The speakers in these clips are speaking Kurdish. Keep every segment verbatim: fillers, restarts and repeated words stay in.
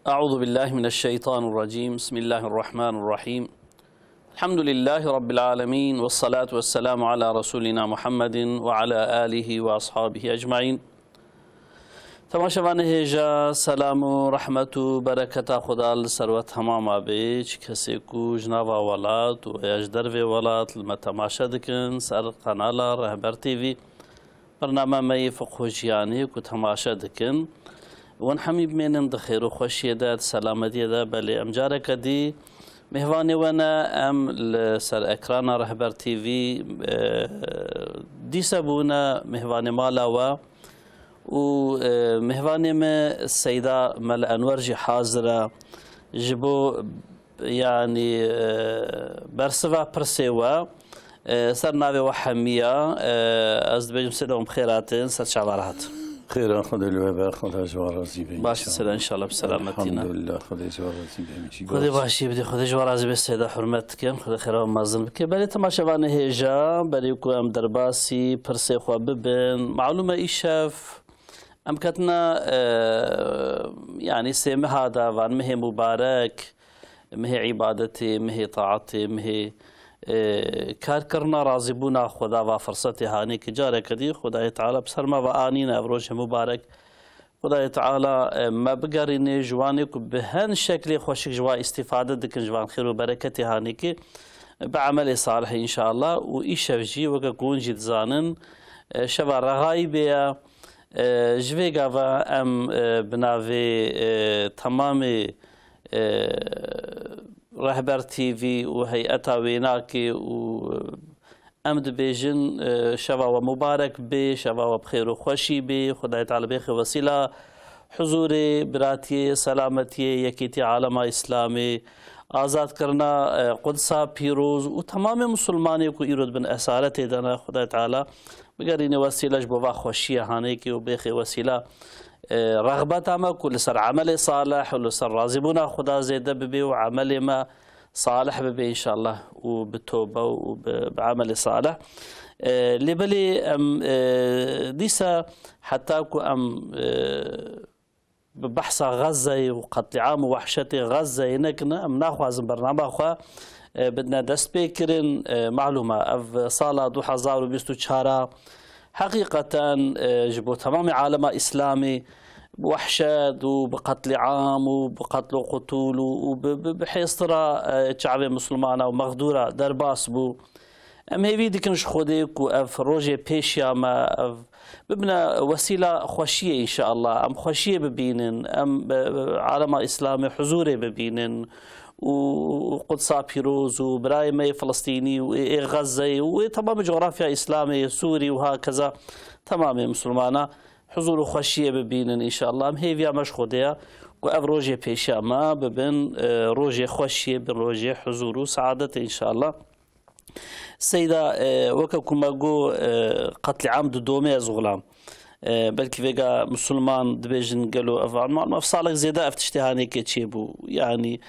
أعوذ بالله من الشيطان الرجيم. بسم الله الرحمن الرحيم. الحمد لله رب العالمين، والصلاة والسلام على رسولنا محمد وعلى آله وأصحابه أجمعين. Temaşevanê hêja, selam û rehmet û bereketa Xuda li ser we temama be. Çi kesê ku ji nava welat û ya ji dervê welat li me temaşe dikin ser kanala Rehber T V. Bername me yê Fiqho Jiyanê ku temaşe dikin, wan hemî bimênin di xêr û xweşiyê de, di selametiyê de. Belê, em careke dî mêvanê we ne, em li ser ekrana Rehber T V, e, dîse bûne mêvanê mala we û, e, mêvanê me Seyda Mele Enwer jî hazir e ji bo, yanî, e, bersiva pirsê we, e, ser navê we hemiya, e, ez dibêjim Seyda, em xêr hatin, ser çava re hat. Xêra Xwedê li we be, Xweda ji we razî be. Baş inşallah. Seyda, inşallah bi selametî ne. Elhamdulillah, Xwedê ji we razî be. Xwedê başî bide, Xwedê ji we razî be Seyda, hurmet dikim, Xwedê xêra we mezin bike. Belê temaşevanê hêja, berî ku em derbasî pirsê xwe bibin, malûm e îşev em ketine, e, yanî sê meha de van mehê mubarek, mehê îbadetê, mehê taetê, mehê, e, karkirina razîbûna Xweda, va firsetê hanê ki careke dî Xwedayê Teala bi ser me ve anîne ev rojê mubarek. Xwedayê Teala, e, me bigerîne ji wanê ku bi hin şeklê xweşik ji wan îstîfade dikin, ji van xêr û bereketê hanê ki bi emelê salih înşallah. Û îşev jî weke ku hûn jî dizanin, e, şeva rexayî bê ye. E, ji vê gava em, e, bi navê, e, temamê, e, Rehber T V û heyeta wênakê û, e, em dibêjin, e, şeva we mubarek bê, şeva we bi xêr û xweşî bê, Xwedayê Teala bêxe wesîla huzûrê, biratiyê, selametiyê, yekîtiya alema Îslamê, azadkirina, e, Qudsa pîroz û temamê misilmanê ku îro di bin esaretê de ne, Xwedayê Teala bigerîne wesîle ji bo va xweşiye hanêkî û bêxê wesîla, e, rexbeta me ku li ser emelê salih û li ser razîbûna Xuda zêde bibe û emelê me salih bibe înşallah û bi tobe û bi, bi emelê salih. E, lê belê em, e, dîsa heta ku em, e, bi behsa Xezzeyê û qetlîam û wehşetê Xezzeyê nekin, em naxwazin bernama xwe, e, bidine destpêkirin. E, malûm e, ev sala du hezar û bîst û çar a heqîqeten, e, ji bo temamê alema Îslamê bi wehşet û bi qetlîam û bi qetl û qutûl û, û bi, bi, bi hêstira, e, çavê misilmana û mexdûra derbas bû. Em hêvî dikin ji Xwedê ku ev rojê pêşiya me, ev bibine wesîla xweşiyê înşallah. Em xweşiyê bibînin, em bi, bi alema Îslamê huzûrê bibînin û Qudsa pîroz û birayê me yê Filistînî û ê, ê Xezzeyê û ê temamê cografya Îslamê yê Sûrî û hakeza temamê misilmana huzûr û xweşiyê bibînin înşallah. Em hêviya me ji Xwedê ye ku ev rojê pêşiya me bibin, e, rojê xweşiyê, bin rojê huzûr û seadetê înşallah. Seyda, e, weke ku me got, e, qetlîam didome ez xulam. E, belkî vêga misilman dibêjin gelo ev an, ev salek zêde ev tiştê hanêkê çêbû. Yanî,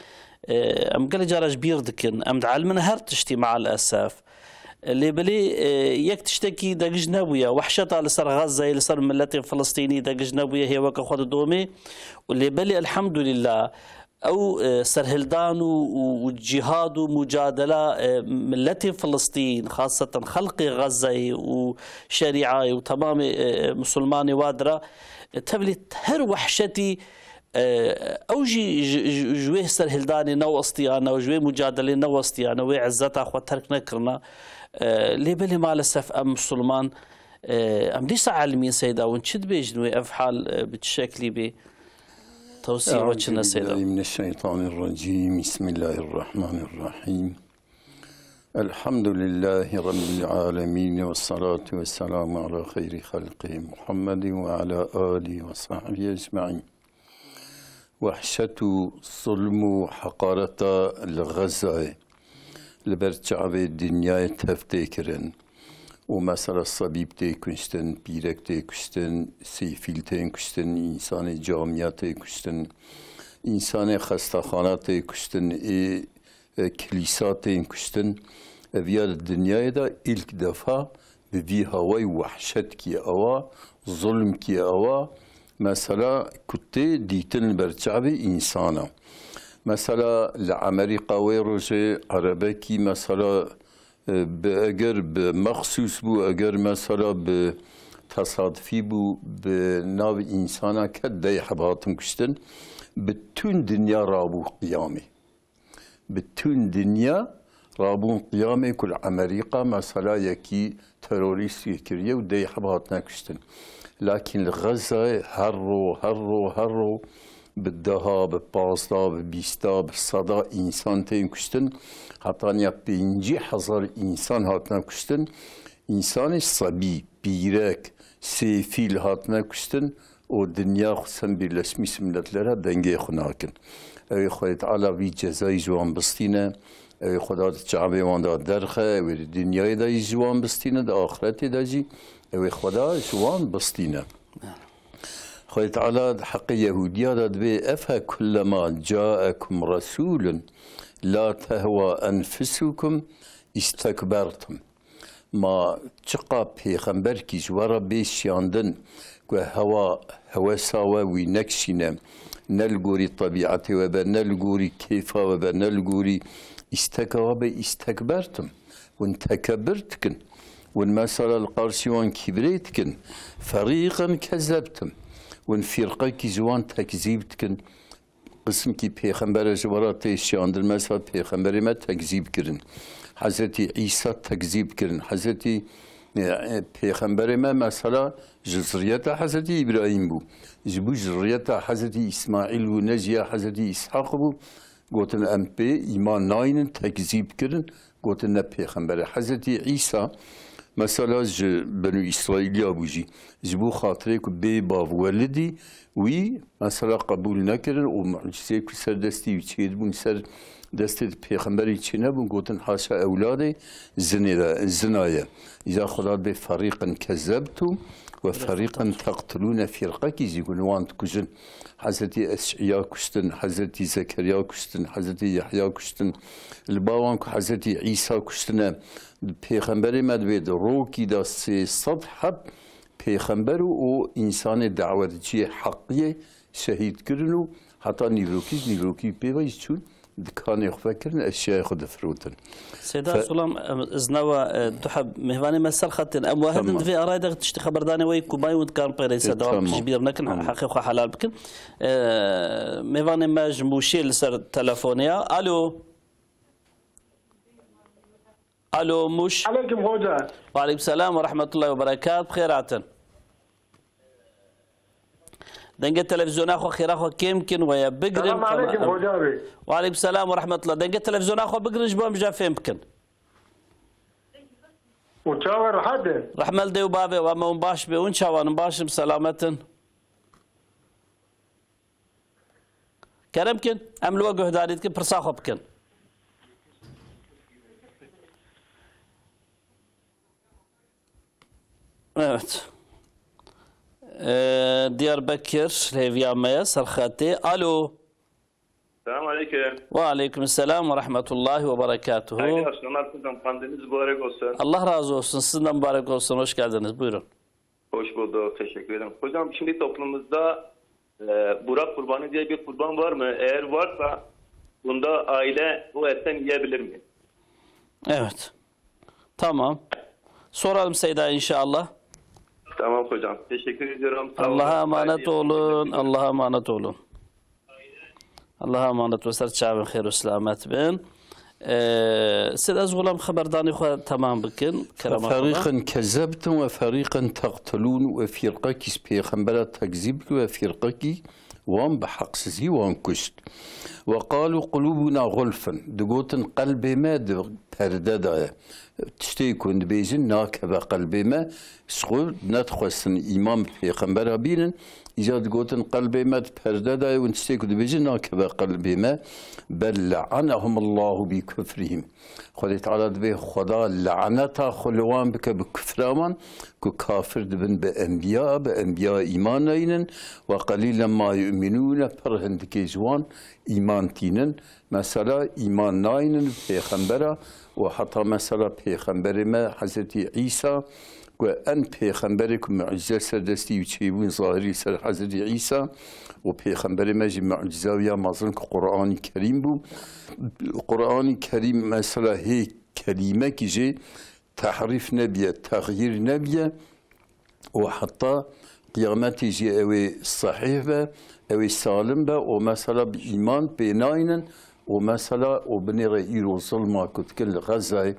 e, em gelek cara ji bîr dikin. Em dielmin her tiştî meal esef. E, lê belê, e, yek tiştekî degij nebûye. Wehşeta li ser Xezzeyê, li ser miletê Filistînî degij nebûye. Hê weke xwe didome. Û lê belê elhamdulillah, ew, e, serhildan û, û, û cîhad û mucadela, e, miletê Filistîn, xaseten xelqê Xezzeyê û şerîayê û temamê, e, misilmanê wa dira, e, tevlî her wehşetî, e, ew jî ji, ji, ji wê serhildanê newestiyane û ji wê mucadelê newestiyane, wê izzeta xwe terk nekirine. E, lê belê malesef em misilman, e, em dîsa elmîn Seyda, hûn çi dibêjin wê ev hal, e, bi çi şeklî bê? Tewsî we çi ne Seyda? Eûzubillahimineşşeytanirracîm. Bismillahirrahmanirrahîm. Elhamdülillahi Rabbil âlemîn ve salatu ve selamu ala xeyrî xelqî Muhammedin ve ala âlihi ve sahbihi ecmaîn. Wehşet û zulm û heqareta li Xezzayê li ber çavê dinyayê tev tê kirin û mesela sebîb tê kuştin, pîrek tê kuştin, sêfîl tên kuştin, însanê camiya tê kuştin, însanê xestexana tê kuştin, ê, e, kilîsa tên kuştin. Ev ya li dinyayê de ilk defa bi vî hawayî wehşet kî ewa, zulm kî ewa, Mesela ku tê dîtin li ber çavê însana. Mesela li Amerîka wê rojê erebekî mesela, e, bi, eger bi mexsûs bû, eger mesela bi tesadufî bû, bi nav însana ket dey heb hatin kuştin, bütün dinya rabû qiyamê. Bütün dinya rabûn qiyamê ku li Amerîka mesela yekî terorîst kiriye û dey heb hatine kuştin. Lakin li Xezayê her ro, her ro, her ro bi deha, bi pazda, bi bîsta, bi seda însan tên kuştin. Heta niya pêncî hezar însan hatine kuştin. Însanê sebî, pîrek, sêfîl hatine kuştin û dinya xwe sem Birleşmiş Milletler'e dengê xwe nakin. Ew ê Xwedê Teala vî cezayî ji wan bistîne, ew ê Xweda di çavê wan de derxe, ew ê di dinyayê de jî ji wan bistîne, di axretê de jî ew ê Xweda ji wan bistîne. Xwedê Teala di heqê Yehudiya de dibê, "Efe kullema caekum resulun la tehwa enfusukum istekbertum." Ma çiqa pêxemberkî ji we re bê şiyandin ku hewa hewesa we wî nekişîne, ne li gorî tebîetê we be, ne li gorî kêfa we be, ne li gorî îsteka we be, îstekbertum. Hûn tekebir dikin. Hûn mesela li qarşî wan kîbrê dikin. Ferîqen kezebtum. Hûn fîrqekî ji wan tekzîb dikin. Qisimkî pêxembere ji we re tê şiyandin, mesela pêxemberê me tekzîb kirin. Hezretî Îsa tekzîb kirin. Hezretî, e, e, pêxemberê me mesela ji zuriyeta Hezretî Îbrahîm bû. Ji bo zuriyeta Hezretî Îsmaîl bû, ne jî ya Hezretî Îshaq bû. Gotin, "Em pê îman naynin," tekzîb kirin. Gotin, "Ne pêxember e." Hezretî Îsa, mesela ji Benû Îsraîliya bû jî. Ji bo xatirê ku bê bav welidî, wî mesela qebûl nekirin û mucizê ku ser destî wî çêdibûn, ser destê pêxemberî çênebûn, gotin, "Haşa ewladê zinê de, zina ye." Îza Xweda dibê, "Ferîqen kezebtum ve ferîqen teqtulûne," fîrqekî jî ku wan dikujin. Hezretî Eş'iya kuştin, Hezretî Zekeriya kuştin, Hezretî Yehya kuştin. Li ba wan ku Hezretî Îsa kuştine, pêxemberê me dibê di rokî de sê sed heb pêxember û, û însanê dawetçiyê heqiyê şehîd kirin û heta nîvrokî ji nîvrokî pê ve jî çûn. Dikanê xwe vekirin, eşyayê xwe difirotin. Seyda Fe- Sulam, em, ez newa, e, tu heb mêvanê me ser xetên. Em we hedin Tamam. divê arayê de tiştî xeberdanê we yê Kubayê û dikarin pêrê E, ser dewam tamam. ji bîr nekin, Tamam. heqê xwe helal bikin. E, mêvanê me ji Mûşê li ser telefonê ya. Alo. Alo, Mûş. Aleyküm hoca. Ve aleyküm selam ve rahmetullahi ve berekat. Bi xêr hatin. Dengê televizyona xwe xêra xwe kêm kin, we ye bigirin. Selam aleyküm hoca abi. Ve aleyküm selam ve rahmetullah. Dengê televizyona xwe bigirin, ji bo em ja fêm bikin. Û çawa rehet e? Rehmel dê û bavê we, me hûn baş bê, hûn çawan in, baş in, selamet in. Kerem kin, em li we guhdarî dikin, pirsa xwe bikin. Evet. Ee, Diyarbekir, hêviya me ye, ser xetê. Alo. Selam aleyküm. Ve aleyküm selam ve rahmetullahi ve berekatuhu. Hayırlı akşamlar hocam. Pandemiz mübarek olsun. Allah razı olsun. Sizin de mübarek olsun. Hoş geldiniz. Buyurun. Hoş bulduk. Teşekkür ederim. Hocam şimdi toplumumuzda, e, Burak kurbanı diye bir kurban var mı? Eğer varsa bunda aile bu etten yiyebilir mi? Evet. Tamam. Soralım Seyda inşallah. Tamam hocam. Teşekkür ediyorum. Sağ olun. Allah'a emanet Hayırlı olun. Allah'a emanet olun. Allah'a emanet ve ser çavên xêr û selamet bin. Ee, Seyda, ez xulam xeberdanê xwe temam bikin. Kerema xwe. Ferîqen kezebtum ve ferîqen teqtulûn, we fîrqekî pêxembera tekzîb kir, we fîrqekî wan bi heqsizî wan kuşt. Ve qalû qulûbûna xulfun. Digotin, "Qelbê me di perde de ye." Tiştê ku hûn dibêjin nakeve qelbê me, ji xwe nedixwestin îman bi pêxembera bînin. Îca digotin, "Qelbê me di perde de ye." Hûn tiştê ku dibêjin nakeve qelbê me. "Bel le'anehumullahu bi kufrihim." Xwedê Teala dibê Xweda laneta xwe li wan bike bi kufra wan, ku kafir dibin bi enbiya, bi enbiya îman nayînin, "Ve qelîlen ma yu'minûne", pir hindikê ji wan îman tînin. Mesela îman nayînin bi pêxembera û heta mesela pêxemberê me Hezretî Îsa Ku en pêxemberê ku mucize ser destî wî çêbûn zahirî ser Hezretî Îsa û pêxemberê me jî muciza wî ya mezin ku Quranî Kerîm bû. Quranî Kerîm mesela hê kelîmekî jê tehrîf nebiye, texyîr nebiye û heta qiyametê jî ew ê sehîh be, ew ê salim be û mesela bi îman pê naynin û mesela û binê re îro zilma ku dikin li Xezayê,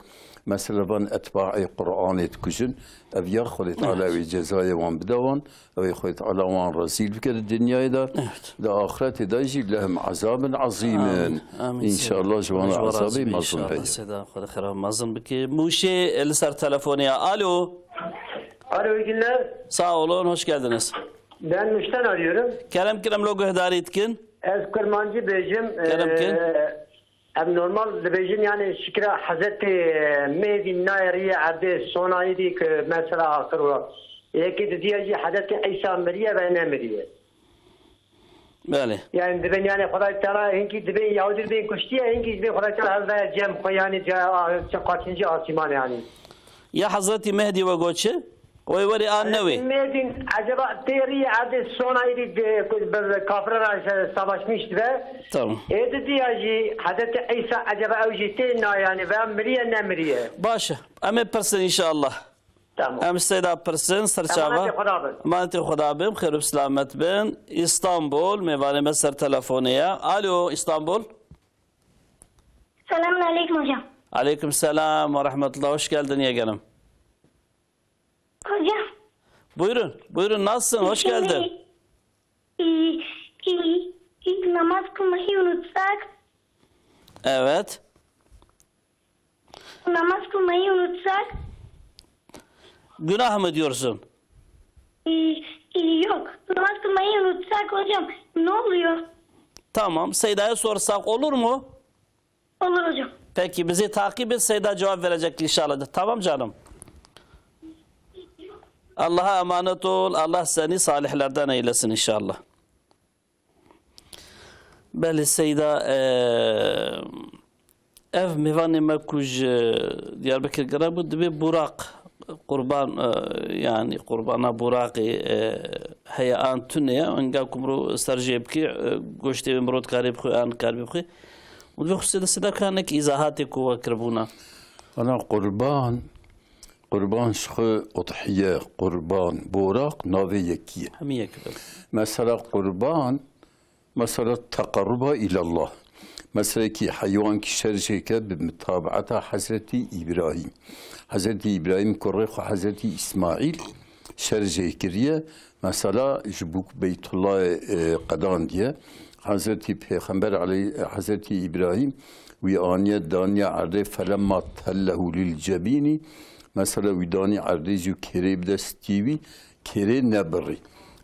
mesela van etbaê Quranê dikujin, ev ya Xwedê Teala Evet. wê cezayê wan bide wan, ew ê Xwedê Teala wan rezîl bike di dinyayê de, Evet. di axretê de jî lehum ezabin ezîmin. Amin. Amin. Înşallah ji wan re Ji wan ezabê razî be mezin inşallah. heye. Seyda, Xwedê xera mezin bike. Mûşê li ser telefonê ya. Alo. Alo, iyi günler. Sağ olun, hoş geldiniz. Ben Muş'tan arıyorum. Kerem kirim lo guhdarî dikin. Ez Kurmancî bêjim. Kerem kin. Ee, em normal dibêjin yani şikra Hezretî Mehdî nayê riyê erdê sonayî dî ki mesela axir wa. Yekî didiya jî Hezretî Îsa miriye ve nemiriye. Belê. Yani dibên yani Xwedayê Teala hinkî dibên Yahudî dibên kuştiye, hinkî dibên Xwedayê Teala hevdaya cem xwe yani ca-, a-, çi kaçıncı asiman yani. Ya Hezretî Mehdî we got çi? Wê werê an newê? Hezretî Mehdî acaba tê riyê erdê sona îdî de, ku bi, bi kafira re se-, savaşmış dibe. Tamam. Ê didiya jî Hezretî Îsa acaba ew jî tê na yani veya miriye nemiriye? Baş e. Em ê pirsin inşallah. Tamam. Em Seyda pirsin, ser çava. Emanetê Xweda bin. Emanetê Xweda bin, xêr û selamet bin. Îstanbul, mêvanê me ser telefonê ye. Alo, Îstanbul. Selamun aleyküm hocam. Aleyküm selam ve rahmetullah. Hoş geldin yeğenim. Hocam. Buyurun, buyurun. Nasılsın? Hoş geldin. Şimdi, e, e, e, namaz kılmayı unutsak. Evet. Namaz kılmayı unutsak. Günah mı diyorsun? Ee, e, yok. Namaz kılmayı unutsak hocam ne oluyor? Tamam. Seyda'ya sorsak olur mu? Olur hocam. Peki bizi takip et, Seyda cevap verecek inşallah. Tamam canım. Allah'a emanet ol. Allah seni salihlerden eylesin inşallah. Belê Seyda, e, ev mêvanê me ku ji Diyarbekir gere bû, dibê Buraq qurban, e, yanî qurbana Buraqê, e, heye an tune ye, enga ku mirov ser jê bikê, e, goştê wê mirov dikarê bixwe an nikaribê bixwe. Û divê xwe Seyda, Seyda ka nek îzahatê ku we kiribûna. Ana qurban, Qurban ji xwe udhiye, qurban, boraq navê yekî ye. Hemî yek e. Mesela qurban, mesela teqerruba îlallah. Mesela kî heywankî şer jê ke bi mutabaeta Hezretî Îbrahîm. Hezretî Îbrahîm kurê xwe Hezretî Îsmaîl şer jê kiriye. Mesela ji bo Beytullahê, e, qedandiye. Hezretî Pêxember aleyh-, Hezretî Îbrahîm wî aniye daniye erdê felemma tellehu lil cebînî. Mesela wî danî erdê jî kêrê bi destî wî, kêrê nebirî.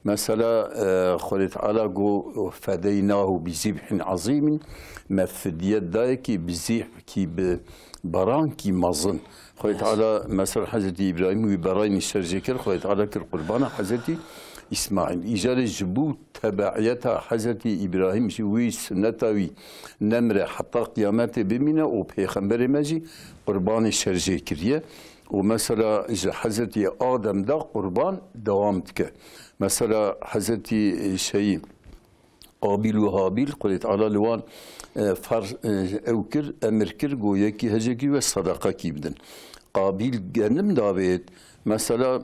Mesela, e, Xwedê Teala got, "Fedeynahu bi zîbhin azîmin." Me fidiye dayekî bi zîbhkî, bi berankî mezin. Xwedê Teala mesela Hezretî Îbrahîm wî beraynî şer jê kir, Xwedê Teala kir qurbana Hezretî Îsmaîl. Îcarê ji bo tebeiyeta Hezretî Îbrahîm jî wî sunneta wî nemire heta qiyametê bimîne û Pêxemberê me jî qurbanê şer jê kiriye. Û mesela ji Hezretî Adem de qurban dewam dike. Mesela Hezretî, e, şeyî, Qabil û Habil, Xwedê Teala li wan, e, fer-, e, ew kir, emir kir, got yekî hejekî we sedeqekî bidin. Qabil genim davêt, mesela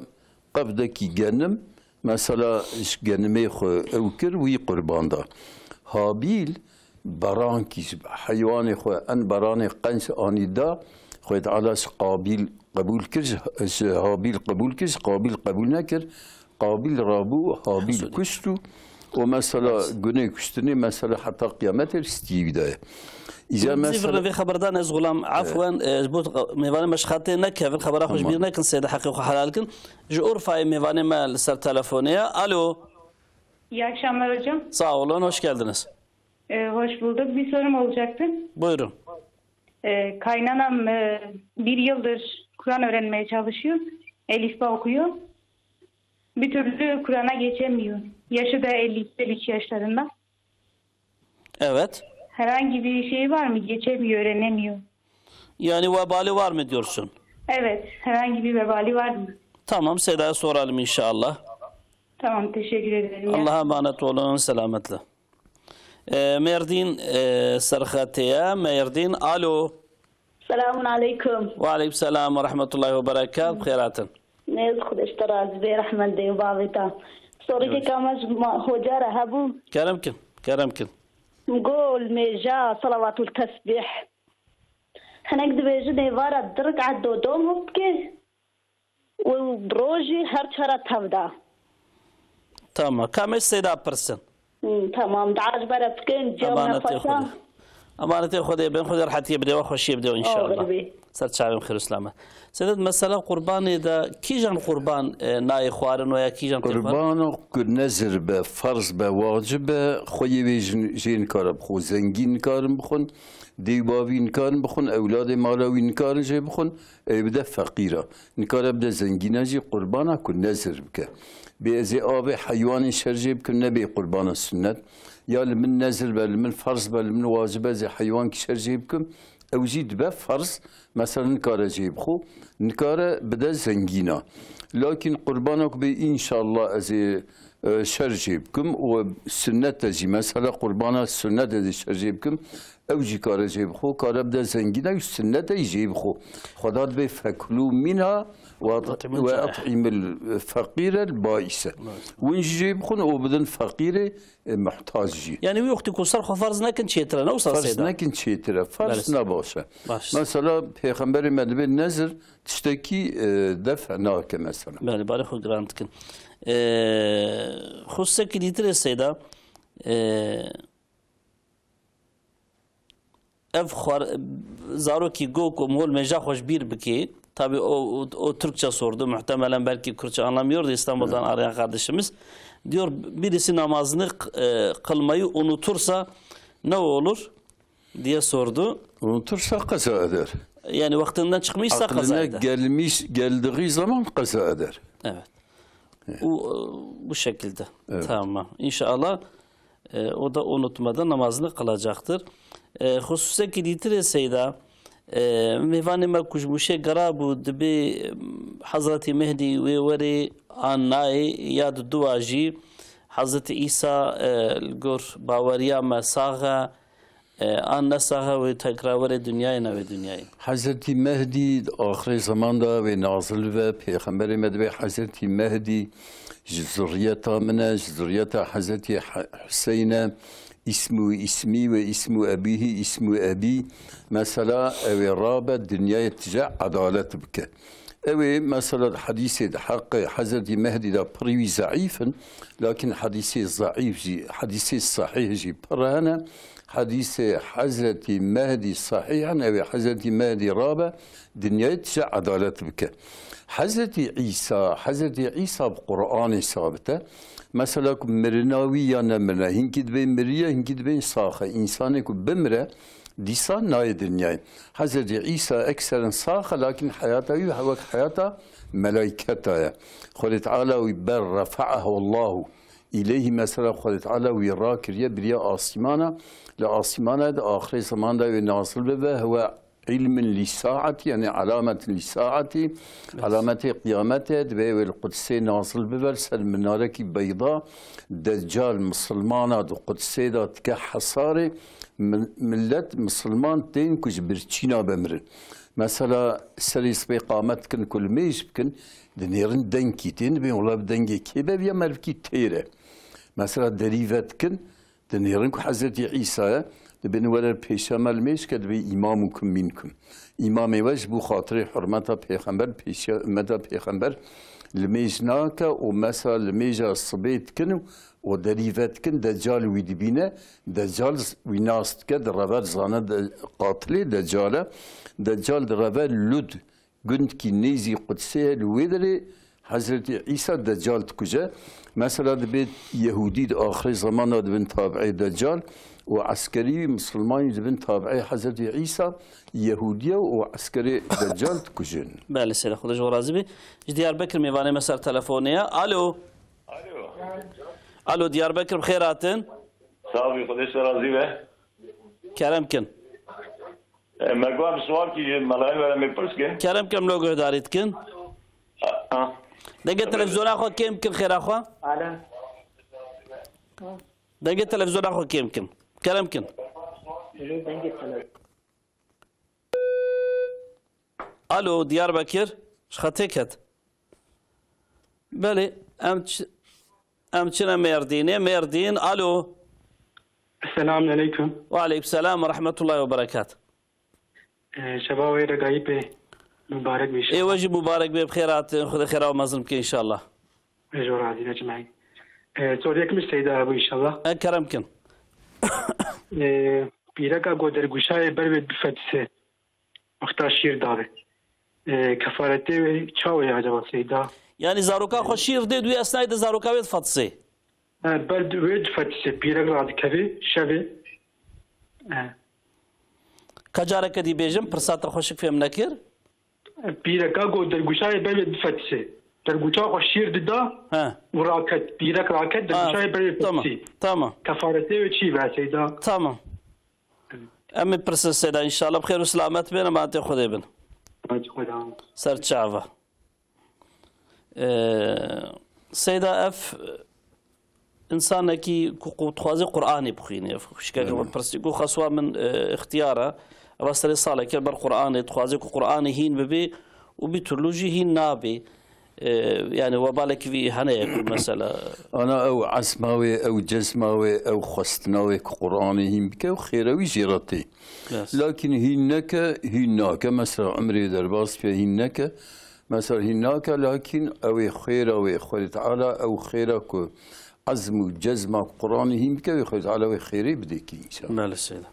qevdekî genim, mesela ji genimê xwe ew kir, wî qurban da. Habil berankî ji heywanê xwe, en beranê qenc anî da, Xwedê Teala ji Qabil qebûl kir, ji, ji Habil qebûl kir, ji Qabil qebûl nekir. Qabil rabû, Habil kuşt û, û mesela gunê kuştinê mesela heta qiyametê stî wî de ye. Îca Zî mesela vir vê xeberdan ez xulam, afwen, e, ji bo mêvanê me ji xetê nekevin, xebera xwe ji bîr nekin, sê de heqê xwe helal kin. Ji Urfayê mêvanê me li ser telefonê ye. Alo. İyi akşamlar hocam. Sağ olun, hoş geldiniz. Ee, hoş bulduk. Bir sorum olacaktı. Buyurun. Ee, kaynanam, e, bir yıldır Kur'an öğrenmeye çalışıyor. Elifba okuyor. Bir türlü Kur'an'a geçemiyor. Yaşı da elli iki elli üç yaşlarında. Evet. Herhangi bir şey var mı? Geçemiyor, öğrenemiyor. Yani vebali var mı diyorsun? Evet. Herhangi bir vebali var mı? Tamam, Seyda'ya soralım inşallah. Tamam, teşekkür ederim. Allah'a emanet olun, selametle. Ee, Merdin, e, serxeteye. Merdin, alo. Selamun aleyküm. Ve aleyküm selam ve rahmetullahi ve berekat. Bi xêr hatin. Nêz Xwedê ji te razî be, rehmet dê û bavê te. Sorîkê Evet. ka me ji ma-, hoca re hebû. Kerem kin, kerem kin. Gol, mêja, salavat û tesbîh. Hinek dibêjin êvara du rik'et dodom bike û bi rojî her çara tev da. Tamam. Ka me Seyda pirsin. Hmm, tamam. Dua ji bere bikin, cem Emanetê nefesa. Xwedê. Emanetê Xwedê bin, Xwedê rehetiyê bide we, xweşiyê bide we inşallah. Amin. Ser çavên xêr û selamet. Sedat, mesela qurbanê de kîjan qurban, e, nayê xwarin we ya kîjan tê xwarin? Qurbana ku nezir be, ferz be, wacib be, xweyê wê jin-, jê nikare bixwe. Zengîn nikarin bixwin, dê û bavî nikarin bixwin, ewladê mala wî nikarin jê bixwin, ew bide feqîra. Nikare bide zengîna jî qurbana ku nezir bike. Bê ez ê avê heywanên şer jê bikim, nebê qurbana sunnet. Ya li min nezir be, li min ferz be, li min wacib e, ez ê heywankî şer jê bikim. Ew jî dibe ferz, mesela nikare jê bixwe, nikare bide zengîna. Lakin qurbana ku bê înşallah ez ê, e, şer jê bikim û sunnet e jî, mesela qurbana sunnet ez ê şer jê bikim, ew jî kare jê bixwe, kare bide zengîna, ew sunnet e jê bixwe. Xweda dibê fekulû minha ve at-, At'imul ve cai'a. At'imul feqîre l baîse. Evet. Win jî jê bixwin û bidin feqîrê, e, muhtac jî. Yani wî wextî ku ser xwe ferz nekin çêtir e, ne wisa Seyda? Ferz nekin çêtir e. Ferz Belê. Ne baş e. Baş. Mesela Pêxemberê me dibê nezir tiştekî, e, def nake mesela. Belê, barê xwe giran dikin. E, xususekî dîtir ê Seyda, e, Ev xwar-, zarokî go ku mol mêja xwe ji bîr bikê. Tabii o, o, o Türkçe sordu. Muhtemelen belki Kürtçe anlamıyordu İstanbul'dan arayan kardeşimiz. Diyor, birisi namazını, e, kılmayı unutursa ne olur diye sordu. Unutursa kaza eder. Yani vaktinden çıkmışsa kaza Aklına eder. Gelmiş, geldiği zaman kaza eder. Evet. Bu, bu şekilde. Evet. Tamam. İnşallah, e, o da unutmadan namazını kılacaktır. E, xususekî dîtir ê Seyda, e, mêvanê me ku ji Mûşê gera bû, dibê, em, Hezretî Mehdî wê werê an nayê, ya di dua jî Hezretî Îsa, e, li gor baweriya me sax e, E, an ne saxe wê tekrar were dinyayê, ne wê dinyayê. Hezretî Mehdî di axirê zeman de wê nazil bibe. Pêxemberê me dibê Hezretî Mehdî ji zurriyeta min e, ji zurriyeta Hezretî He-, Huseyn e. Îsmu îsmî ve îsmu ebîhî îsmu ebî. Mesela ew ê rabe dinyayê tije edalet bike. Ew ê mesela di hedîsê di heqê Hezretî Mehdî de pirî wî zeîf in, lakin hedîsê zeîf jî, hedîsê sehîh jî pir hene. Hedîsê Hezretî Mehdî sehîh in, ew ê Hezretî Mehdî rabe, dinyayê tije edalet bike. Hezretî Îsa, Hezretî Îsa bi Qur'anê sabit e. Mesela ku mirina wî ya nemirina, hinkî dibê miriye, hinkî dibê sax e. Însanê ku bimire, dîsa nayê dinyayê. Hezretî Îsa ekserin sax e, lakin heyata wî wek heyata melayketa ye. Xwedê Teala wî ber, refa'ahu Allahu îleyhî, mesela Xwedê Teala wî rakiriye, biriye asîmana, li asîmana di axirê zeman de wê nazil bibe, huwe ilmin lî saetî, yani alametin lî saetî, alametê qiyametê, divê wê li Qudsê nazil bibe, li ser minarekî beyda, Deccal misilmana di Qudsê de dike hesarê, mi-, millet misilman tên ku ji birçîna bimirin. Mesela serê sibê qamet dikin ku limêj bikin, dinêrin dengkî tên, dibên wela bi dengê kê be, ya mervikî têr e. Mesela derî vedikin, dinêrin ku Hezretî Îsa ye, dibên were pêşiya me limêj ke, dibê îmamukum minkum. Îmamê we ji bo xatirê hurmeta pêxember, pêşiya ummeta pêxember limêj nake û mesela limêja sibê dikin û û derî vedikin, Deccal wî dibîne, Deccal z-, wî nas dike, direve dizane de, qatilê Deccal e. Deccal direve Lud, gundkî nêzî Qudsê ye, li wê derê Hezretî Îsa Deccal dikuje. Mesela dibê Yehûdî di axirê zemana dibin tabi'ê Deccal û eskerî wî, misilmanî dibin tabi'ê Hezretî Îsa, Yehûdiye û eskerê Deccal dikujin. Belê, Seyda, Xwedê ji we razî be. Ji Diyarbekir mêvanê me ser telefonê ye. Alo. Alo. Alo, Diyarbekir, bi xêr hatin. Sağ ol, Xwedê size razî be. Kerem kin. E, me got, em sual kî ji melayê were me pirs kin. Kerem kin, em lo guhdarî dikin. A, a. Dengê televizyona xwe kêm kin, xêra xwe. Alo. Dengê televizyona xwe kêm kin. Kerem kin. Alo, dengê televizyona. Alo, Diyarbekir. Ji xetê ket. Belê, em çi-, em çine Mêrdînê. Mêrdîn, alo. Selamünaleyküm. Ve aleyküm selam ve rahmetullahi ve berekat. Ee, şeva wê regayî pê mübarek bî. Ê we jî mubarek bê, bi xêr hatin, Xwedê xêra we mezin bike inşallah. Ê ji we razî be cimeyî. Ee, soriyek min Seyda hebû inşallah. E, kerem kin. Ee, pîreka ku dergûşayê ber wê bifetise, wexta şîr dabe. Ee, kefaretê wê çawa ye acaba Seyda? Yani zaroka xwe şîr dê, duyê esnayê de zaroka wê difatisê. He, ber wê difatisê, pîrek radikeve, şevê. He. Ka careke dî bêjim, pirsa te xweşik fêm nekir. Pîreka ku dergûşayê ber wê difatisê. Dergûşa xwe şîr dida He. û raket. Pîrek raket, Ha, dergûşayê ber wê tamam, difatisê. Tamam. Kefaretê wê çi be Seyda? Tamam. Em ê pirsin Seyda inşallah. Bi xêr û selamet bin, emanetê Xwedê bin. Hadi Xweda. Ser çava. Ee, Seyda, ev, e, insanekî ku, ku dixwaze Qur'anê bixwîne. Ev xwişkeke Evet. min pirsî ku xeswa min, e, ixtiyar e. Eva serê salekê ber Qur'anê dixwaze ku Qur'anê hîn bibe û bir türlü jî hîn nabe. E, yani webalekî vî hene ye ku mesela. Ana ew ezma wê, ew cezma wê, ew xwestina wê ku Qur'anê hîn bike, ew xêra wî jê re tê. Yes. Lakin hîn neke, hîn nake. Mesela emrê derbas bike, hîn neke. Mesela hîn nake, lakin ew ê xêra wê, Xwedê Teala ew xêra ku ezm û cezma Qur'anê hîn bike, wê Xwedê Teala wê xêrê bidê kî înşallah. Belê Seyda.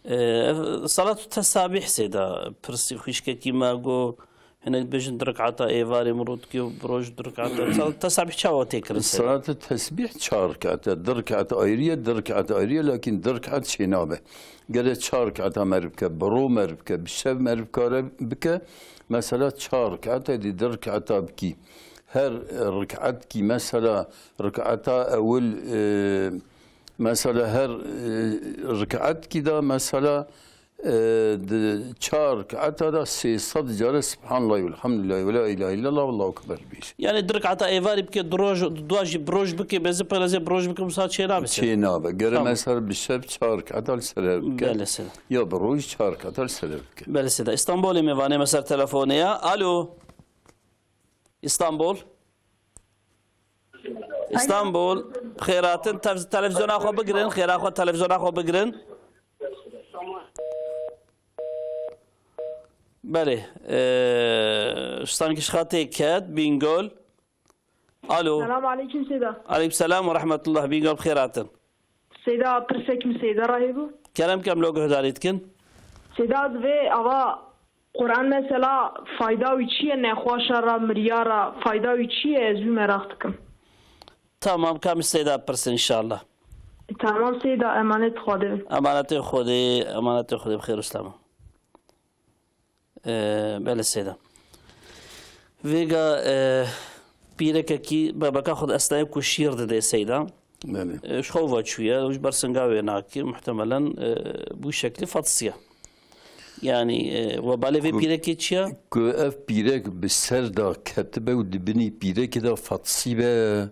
Ee, ev salat û tesabîh Seyda, pirsî xwişkekî me got, hinek dibêjin di rikata êvarê min rû dikê û bi roj di rikata. Salat tesabîh çawa tê kirin Seyda? Salat tesbîh çar rikata, di rikata ayrı ye, di rikata ayrı ye, lakin di rikat çênabe. Gere çar rikata meriv bike, bi ro meriv bike, bi şev meriv kare bike. Mesela çar rikata dî di rikata bikî. Her rikatkî mesela rikata ewil, e, mesela her, e, rikatkî de mesela, e, di çar rikata de sê sed care Subhanallah ve Elhamdülillah ve La ilahe illallah ve Allahu Ekber bêje. Yani di rikata êvarî bike, di roj, di dua jî bi roj bike, bezi pereze bi roj bike, wisa çê nabe Seyda. Çê nabe. Gere Tamam. mesela bi şev çar rikata li ser hev bike. Belê Seyda. Ya bi roj çar rikata li ser hev bike. Belê Seyda. Îstanbulê mêvanê me ser telefonê ya. Alo. Îstanbul. Îstanbul. Xêratin, tev-, televizyona xwe bigirin, xêra xwe, televizyona xwe bigirin. Belê. Ee, sanki şixatê ket, Bingöl. Alo. Selam aleyküm Seyda. Aleyküm selam ve rahmetullah. Bingöl, bi xêr hatin. Seyda, pirsek min Seyda re hebû. Kerem kem lo guhdarî dikin. Seyda, divê ava Quran mesela fayda wî çi ye, nexweşa re, miriya re, fayda wî çi ye, ez wî meraq dikim. Tamam, ka min Seyda pirsin inşallah. E, tamam Seyda, emanet Xwedê bin. Emanetê Xwedê, emanetê Xwedê, bi xêr û selama. Ee, belê Seyda. Vêga, e, pîrekekî bebeka xwe di esnayê ku şîr didê Seyda. Belê. E, ji xew ve çûye, ji ber singa wê nake, muhtemelen, e, bu şeklî fatisiye. Yani, e, webalê vê Ku- pîrekê çi ye? Ku ev pîrek bi ser de ketibe û di binî pîrekê de fatisî be,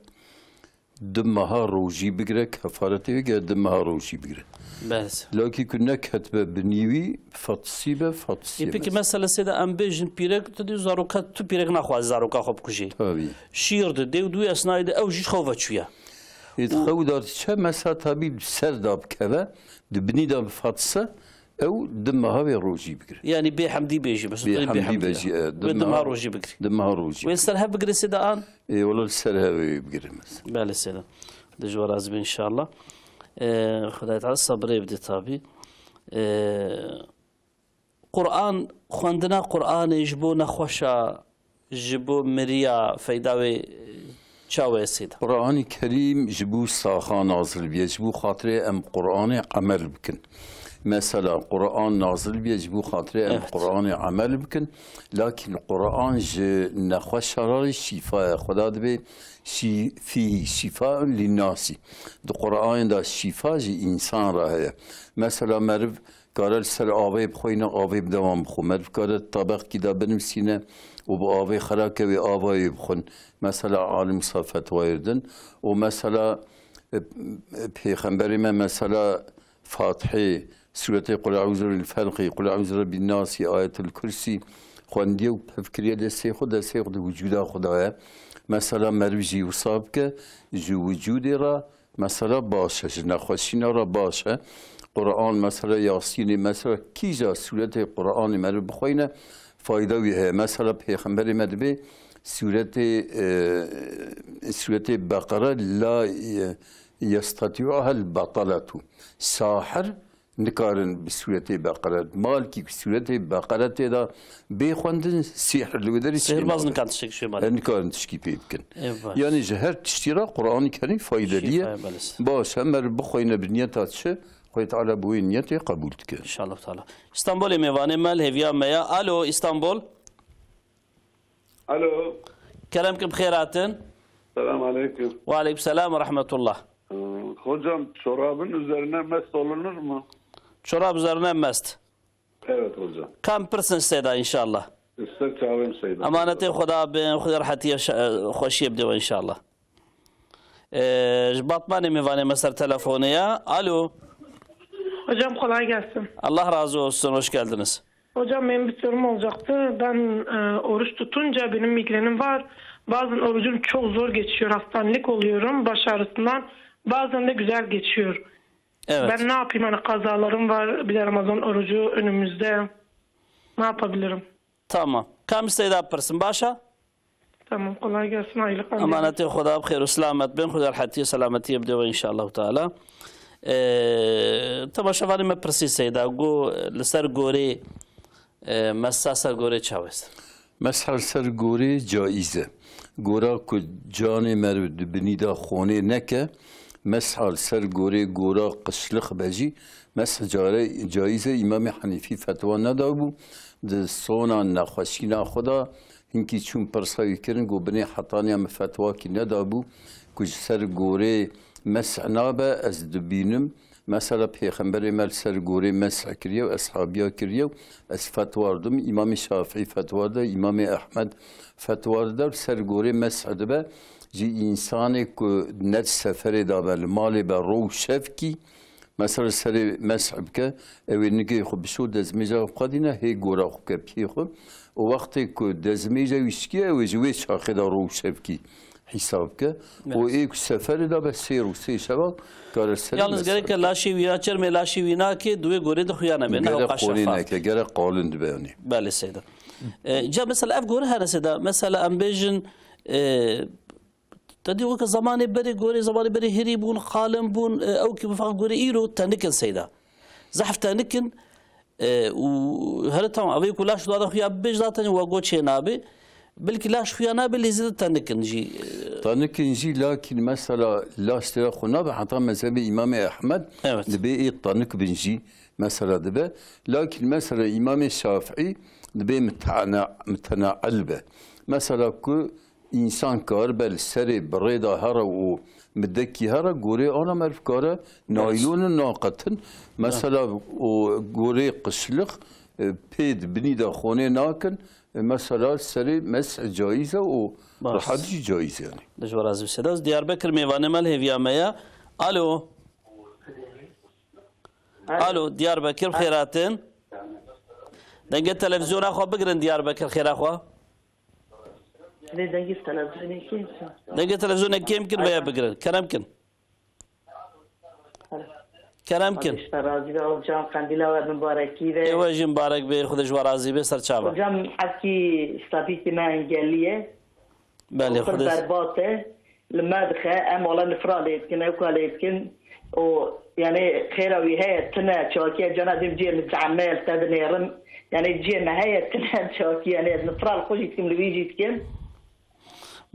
du meha rojî bigire, kefaretê wê gere du meha rojî bigire. Belê. Lakî ku neketibe binî wî, fatisî be, fatisî Ê, peki mesela Seyda, em bêjin pîrek, tu dî zaroka, tu pîrek naxwaze zaroka xwe bikujê. Tabii. Şîr didê û di wî esnayê de ew jî ji xew ve çûye. Ê, di xew de diçe, mesela tabî di ser de bikeve, di binî de bifatise, ew du meha wê rojî bigire. Yani bê hemdî bêjî, mesela Bê tu dî hemdî bêjî, e, du Wê du meha meha rojî bigire. Du meha rojî Wê bigire. ser hev bigire Seyda an? Ê, wela li ser hev wê bigire mesela. Belê Seyda. Di ji we razî bin inşallah. Ee, Xwedayê Teala sabrê bide tabî. Ee, Quran, xwendina Quranê ji bo nexweşa, ji bo miriya feyda wê çawa ye Seyda? Quranî Kerîm ji bo saxa nazil bûye, ji bo xatirê em Quranê emel bikin. Mesela Quran nazil bûye ji bo xatirê em Evet. Quranê emel bikin. Lakin Quran ji nexweşa re şîfa ye. Xweda dibê şî-, fîhî şîfaun linnasî. Di Quranê de şîfa ji însan re heye. Mesela meriv kare li ser avê bixweyne, avê bi dewam bixwe. Meriv kare di tabeqkî de binivîsîne û bi avê xera kewê avayê bixwin. Mesela alim wisa fetwayê din û mesela, e, e, Pêxemberê me mesela Fatihê, Sûretê Qul Eûzû bil Felqî, Qul Eûzû Rebbîn Nasî, Ayetul Kursî xwendiye û pev kiriye destê xwe, destê xwe di wicûda xwe de ye. Mesela meriv jî wisa bike, ji wicûdê re mesela baş e, ji nexweşîna re baş e. Quran mesela Yasînê mesela kîja sûretê Quranê meriv bixweyne fayda wî heye. Mesela Pêxemberê me dibê sûretê, e, sûretê Beqere la, e, yesteti'uhel beteletu. Sahir nikarin bi sûretê Beqere. Malkî ku sûretê Beqere tê de bê xwendin, sîhir li wê derê Sêhirbaz çênabe. Nikan tiştek şê mare. E, nikarin tişkî pê bikin. E, baş. Yani ji her tiştî re Quranî Kerîm faydelî ye. Şîfa, belê. Baş e, meriv bixweyne bi niyeta çi? Xwedê Teala bi wê niyetê qebûl dike. İnşallah Teala. İstanbulê mêvanê me li hêviya me ya. Alo, İstanbul. Alo. Kerem kim xêr hatin. Selam aleyküm. Ve aleyküm selam ve rahmetullah. Ee, hocam, çorabın üzerine mest olunur mu? Çorap üzerine mest. Evet hocam. Kam pirsin Seyda inşallah. Ister çağırayım Seyda. Emanetê Xweda bin, Xweda rahetiye şe-, xweşiyê bidê we inşallah. Ee, ji Batmanê mêvanê me ser telefonê ya. Alo. Hocam kolay gelsin. Allah razı olsun, hoş geldiniz. Hocam, benim bir sorum olacaktı. Ben, e, oruç tutunca benim migrenim var. Bazen orucum çok zor geçiyor. Hastanelik oluyorum. Baş ağrısından. Bazen de güzel geçiyor. Evet. Ben ne yapayım? Hani kazalarım var. Bir de Ramazan orucu önümüzde. Ne yapabilirim? Tamam. Kam Seyda pirsin, başa? Tamam, kolay gelsin, hayırlı kandiller. Emanetê Xweda bi xêr û selamet bin, Xweda rehetiyê selametiyê bide we inşallah teala. Ee, temaşevanê me pirsî Seyda, got li ser gorê, e, mesa ser gorê çawêst? Mesha li ser gorê caiz e. Gora ku canê meriv di binî de xonê neke, mesha li ser gorê gora qişlix be jî, mesh care caiz e. Îmamê Henîfî fetwa nedabû, di sona nexweşîna xwe de hinkî çûn pirsa wî kirin, got, binê hetaniya min fetwakî nedabû ku ji ser gorê mesh nabe, ez dibînim. Mesela Pêxemberê me li ser gorê mesh kiriye û eshabiya kiriye û ez fetwa didim. Îmamê Şafîî fetwa dide, Îmamê Ehmed fetwa dide, li ser gorê mesh dibe. Ji însanê ku ne di seferê de be, li malê be, ro û şevkî, mesela serê mesh bike, ew ê nigê xwe bişo, dezmêja xwe qedîne, hê gora xwe bike piyê xwe. Û wextê ku dezmêja wî şikiye, ew ê ji wê çaxê de ro û şevkî hîsab bike. Evet. Û ê ku seferê de be sê roj sê şeva kare serê Yalnız mesh gerek bike. Laşê wî ya, çermê laşê wî nake, di wê gorê de xuya nebe, ne Gerek ew qas xorê şeffaf. Neke, gerek qalin dibe yanî. Belê Seyda. E, ca mesela ev gore here Seyda, mesela em bêjin, e, te dî weke zamanê berê gorê, zamanê berê hêrî bûn, qalin bûn, e, ew ki bi fax gorê îro tenikin Seyda. Zehf tenikin, e, û here tamam, evê ku laş dada xuya bibêj zaten wa go çê nabe. Belkî laş xuya nabe, lê zêde tenikin jî, e. Tenikin jî, lakin mesela laş tê xwe nabe, heta mezhebê Îmamê Ehmed Evet. dibê ê tenik bin jî mesela dibe. Lakin mesela Îmamê Şafîî dibê mitena-, mitenail be. Mesela ku însan karibe li serê bi rê de here û midekî here, gorê ana meriv kare naylon û naqetin. Mesela û gorê qişlix, e, pê di binî de xonê nakin, e, mesela serê mesh caiz e û Baş. rehet jî caiz e yanî. Li ji we razî be Seyda. Diyarbekir mêvanê me li hêviya me ye. Alo. Alo, Diyarbekir, xêr hatin. Dengê televizyona xwe bigirin Diyarbekir, xêra xwe. Lê dengê televizyonê kêm kir. Dengê televizyonê kêm kin, veya bigirin. Kerem kin. Kerem kin. Xwedê ji te razî be hocam, qendîla we mibarekî be. Ê we jî mibarek be, Xwedê ji we razî be, ser çava. Hocam, hevkî stafîkî me engellî ye. Belê, Xwedê berbat e. Li me dixe, em wala nifra lê dikin, ewka lê dikin. Û, yani, xêra wî heye, tune, çakiye, cana dê cihê min zehme ye, li te dinêrim. Yani, cihê me heye, tune, çakiye, yani, ez nifra li xwe jî dikim, li wî jî dikim.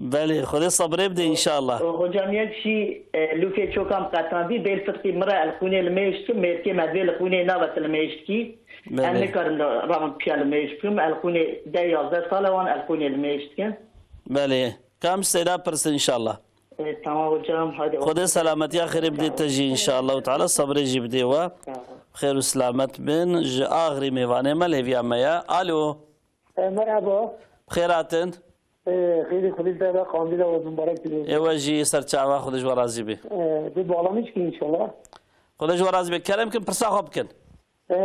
Belê, Xwedê sabrê bide inşallah. Û hocam, yek jî, e, lûkê çoka min qetandî, bê li fitkî min re elqûnê li mêj dikim, mêrkê me divê li qûnê nabe, tu li mêj dikî. Belê. Em nikarin li ravin piya li mêj bikim, elqûnê deh yazdeh sal e wan elqûnê li mêj dikin. Belê. Kam Seyda pirsin inşallah. E, tamam hocam, hadi. Xwedê selametiya xêrê bidê te jî inşallah. Teala sabrê jî bidê we. Sağ ol. Bi xêr û selamet bin. Ji Axrî mêvanê me lêviya me ye. Alo. E, merhaba. Bi xêr hatin. E, xêrê Xwedê te be, qandîla we mubarek bî. Ê we jî ser çava, Xwedê ji we razî bî. E, bi bağlamış ki inşallah. Xwedê ji we razî bî. Kerem kin, pirsa xwe bikin. E,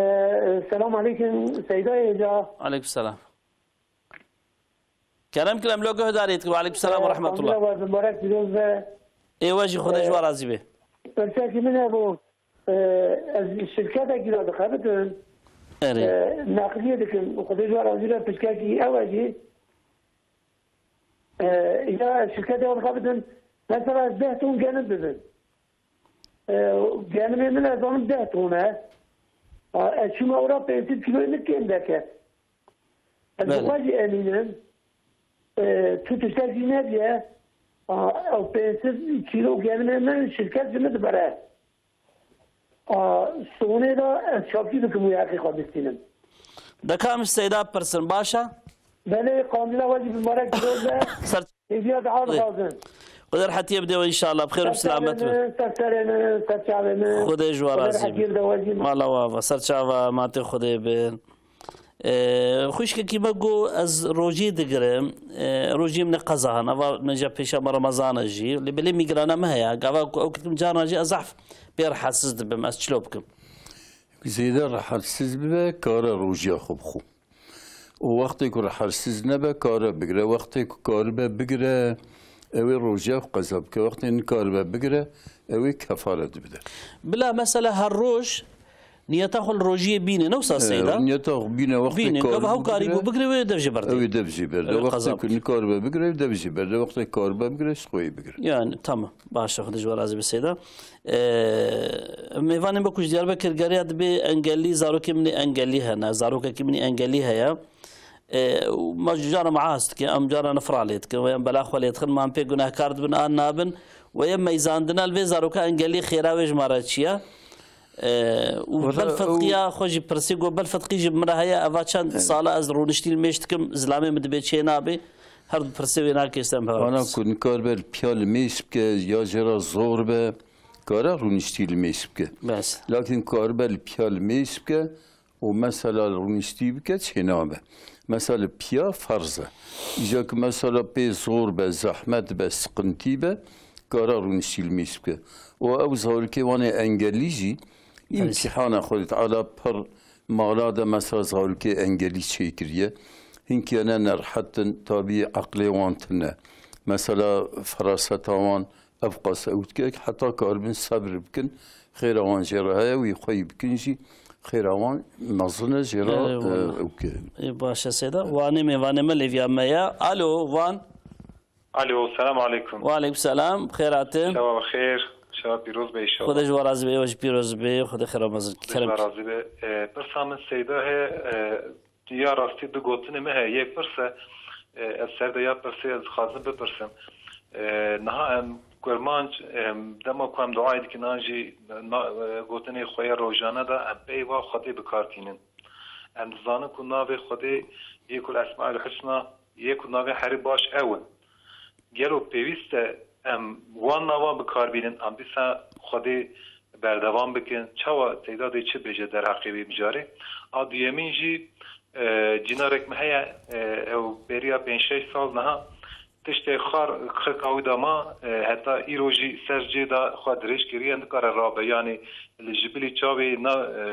selam aleyküm, Seyda Êca. Aleyküm selam. Kerem kin, em lo guhdarî dikin. Aleyküm selam ve rahmetullah. Qandîla we mubarek bî, dost be. Ê we jî, Xwedê ji we razî bî. Pirsekî min hebû. Ee, ez şirketekî de dixebitim. Erê. Ee, neqliyê dikim. Xwedê ji we razî be, piçkekî ew e jî. Ee, ya ez şirketê de dixebitim. Mesela ez deh ton genim bibim. Ee, genimê min ez zanim deh ton e. Aa, ez çûme ora pênc sed kîloyê min kêm deket. Ez Belê. Bi xwe jî emîn im. Ee, tu tiştek jî nebîye. Aa, ew pênc sed kîlo genimê min şirket ji min dibere. A, sonê de ez çapkî dikim û heqê xwe bistînim. Deka em ji Seyda bipirsin, baş e? Belê, qandîla we jî mibarek, pîroz be. Ser Hêviya dua dixwazin. Xwedê rehetiyê bide we inşallah, bi xêr û Ser selamet çavê be. min, ser serê min, ser çavê min. Xwedê ji we Xwedê razî be. rehetiyê bide we jî. Mala we ava, ser çava matê Xwedê bin. Ee, xwişkekî me got, ez rojî digirim, ee, rojî min qeza hene, ava me jî pêşa me Remezan e jî. Lê belê mîgrana me heye. Gava ku ew kitim carna jî ez zehf pê rehetsiz dibim, ez çilo bikim? Zêde rehetsiz bibe, kare rojiya xwe bixwe. Û wextê ku rehetsiz nebe, kare bigire. Wextê ku karibe bigire, ew ê rojiya xwe qeza bike. Wextê nikaribe bigire, ew ê kefaret bide. Bila mesela her roj niyeta xwe li rojiyê bîne, ne wisa Seyda? Niyeta xwe bîne, wextê Bîne, karibe gava ew karî bigire, bû bigire, wê dev jê berde. Ew ê dev jê berde. Ew ê qeza Wextê ku bike. nikaribe bigire, ew dev jê berde. Wextê karibe bigire, ji xwe yê bigire. Yani, tamam. Baş e, Xwedê ji we razî be Seyda. Ee, mêvanê me ku ji Diyarbekir geriya, dibê engellî, zarokê min ê engellî hene, zarokekî min ê engellî heye. Ee, û me cara me ahas dike, em cara nifra lê dikin, we em bela xwe lê dixin, me em pê gunehkar dibin, an nabin. We yê meyzandina li vê zaroka engellî xêra wê ji me re çi ye? Ee, û Wala Belfetqiya ew xwe jî pirsî, got, Belfetqî jî min re heye, eva çend Evet. sala ez rûniştî li mêj dikim, zilamê min dibê çê nabê. Her du pirsê wê nakê stem Ana hevalîs. ku nikaribe li piya li mêj bike, ya jê re zor be, kare rûniştî li mêj bike. Bes. Lakin karibe li piya li mêj bike û mesela li rûniştî bike, çênabe. Mesela li piya ferz e. Îca ku mesela pê zor be, zehmet be, siqintî be, kare rûniştî li mêj bike. Û ew zarokê wan ê engellî jî Bes. îmtîhana Xwedê Teala pir mala de mesela zarokê engellî çêkiriye. Hinkî ne nerhet in, tabî eqlê wan tune. Mesela feraseta wan ev qas ew dike, heta karibin sebr bikin, xêra wan jê re heye, wî xwe yî bikin jî, xêra wan mezin e, jê re, Erê, e, wala. ew ke. Ê, baş e, Seyda. Wanê mêvanê me lêviya me ye. Alo, Wan. Alo, selam aleyküm. Wa aleyküm selam, xêr hatin. Şeva bi xêr, şeva pîroz be inşallah. Xwedê ji we razî be, êwe jî pîroz be, Xwedê xêra mezin. Xwedê ji we razî be. E, pirsa min Seyda he, e, Ya rastî du gotinê me heye. Yek pirs e, e, ez ser de ya pirsê ez dixwazim bipirsim. E, niha em kurmanc, em, dema ku em duayê dikin an jî na-, e, gotinê xwe ya rojane de em peyva Xwedê bi kar tînin. Em dizanin ku navê Xwedê yê ku Esmaîl Husna yê ku navê herî baş ew in. Gelo pêwîst e em wan navan bi kar bînin, em dîsa Xwedê berdewam bikin? Çawa Seyda dê çi bêje derheqê wê mijarê? A duyemîn jî, e, cînarek me heye, e, ew beriya pênc şeş sal niha tiştê xar xirka wî de ma, e, heta îro jî ser cê de xwe dirêj kiriye, nikare rabe, yanî li ji bilî çavê na-, e,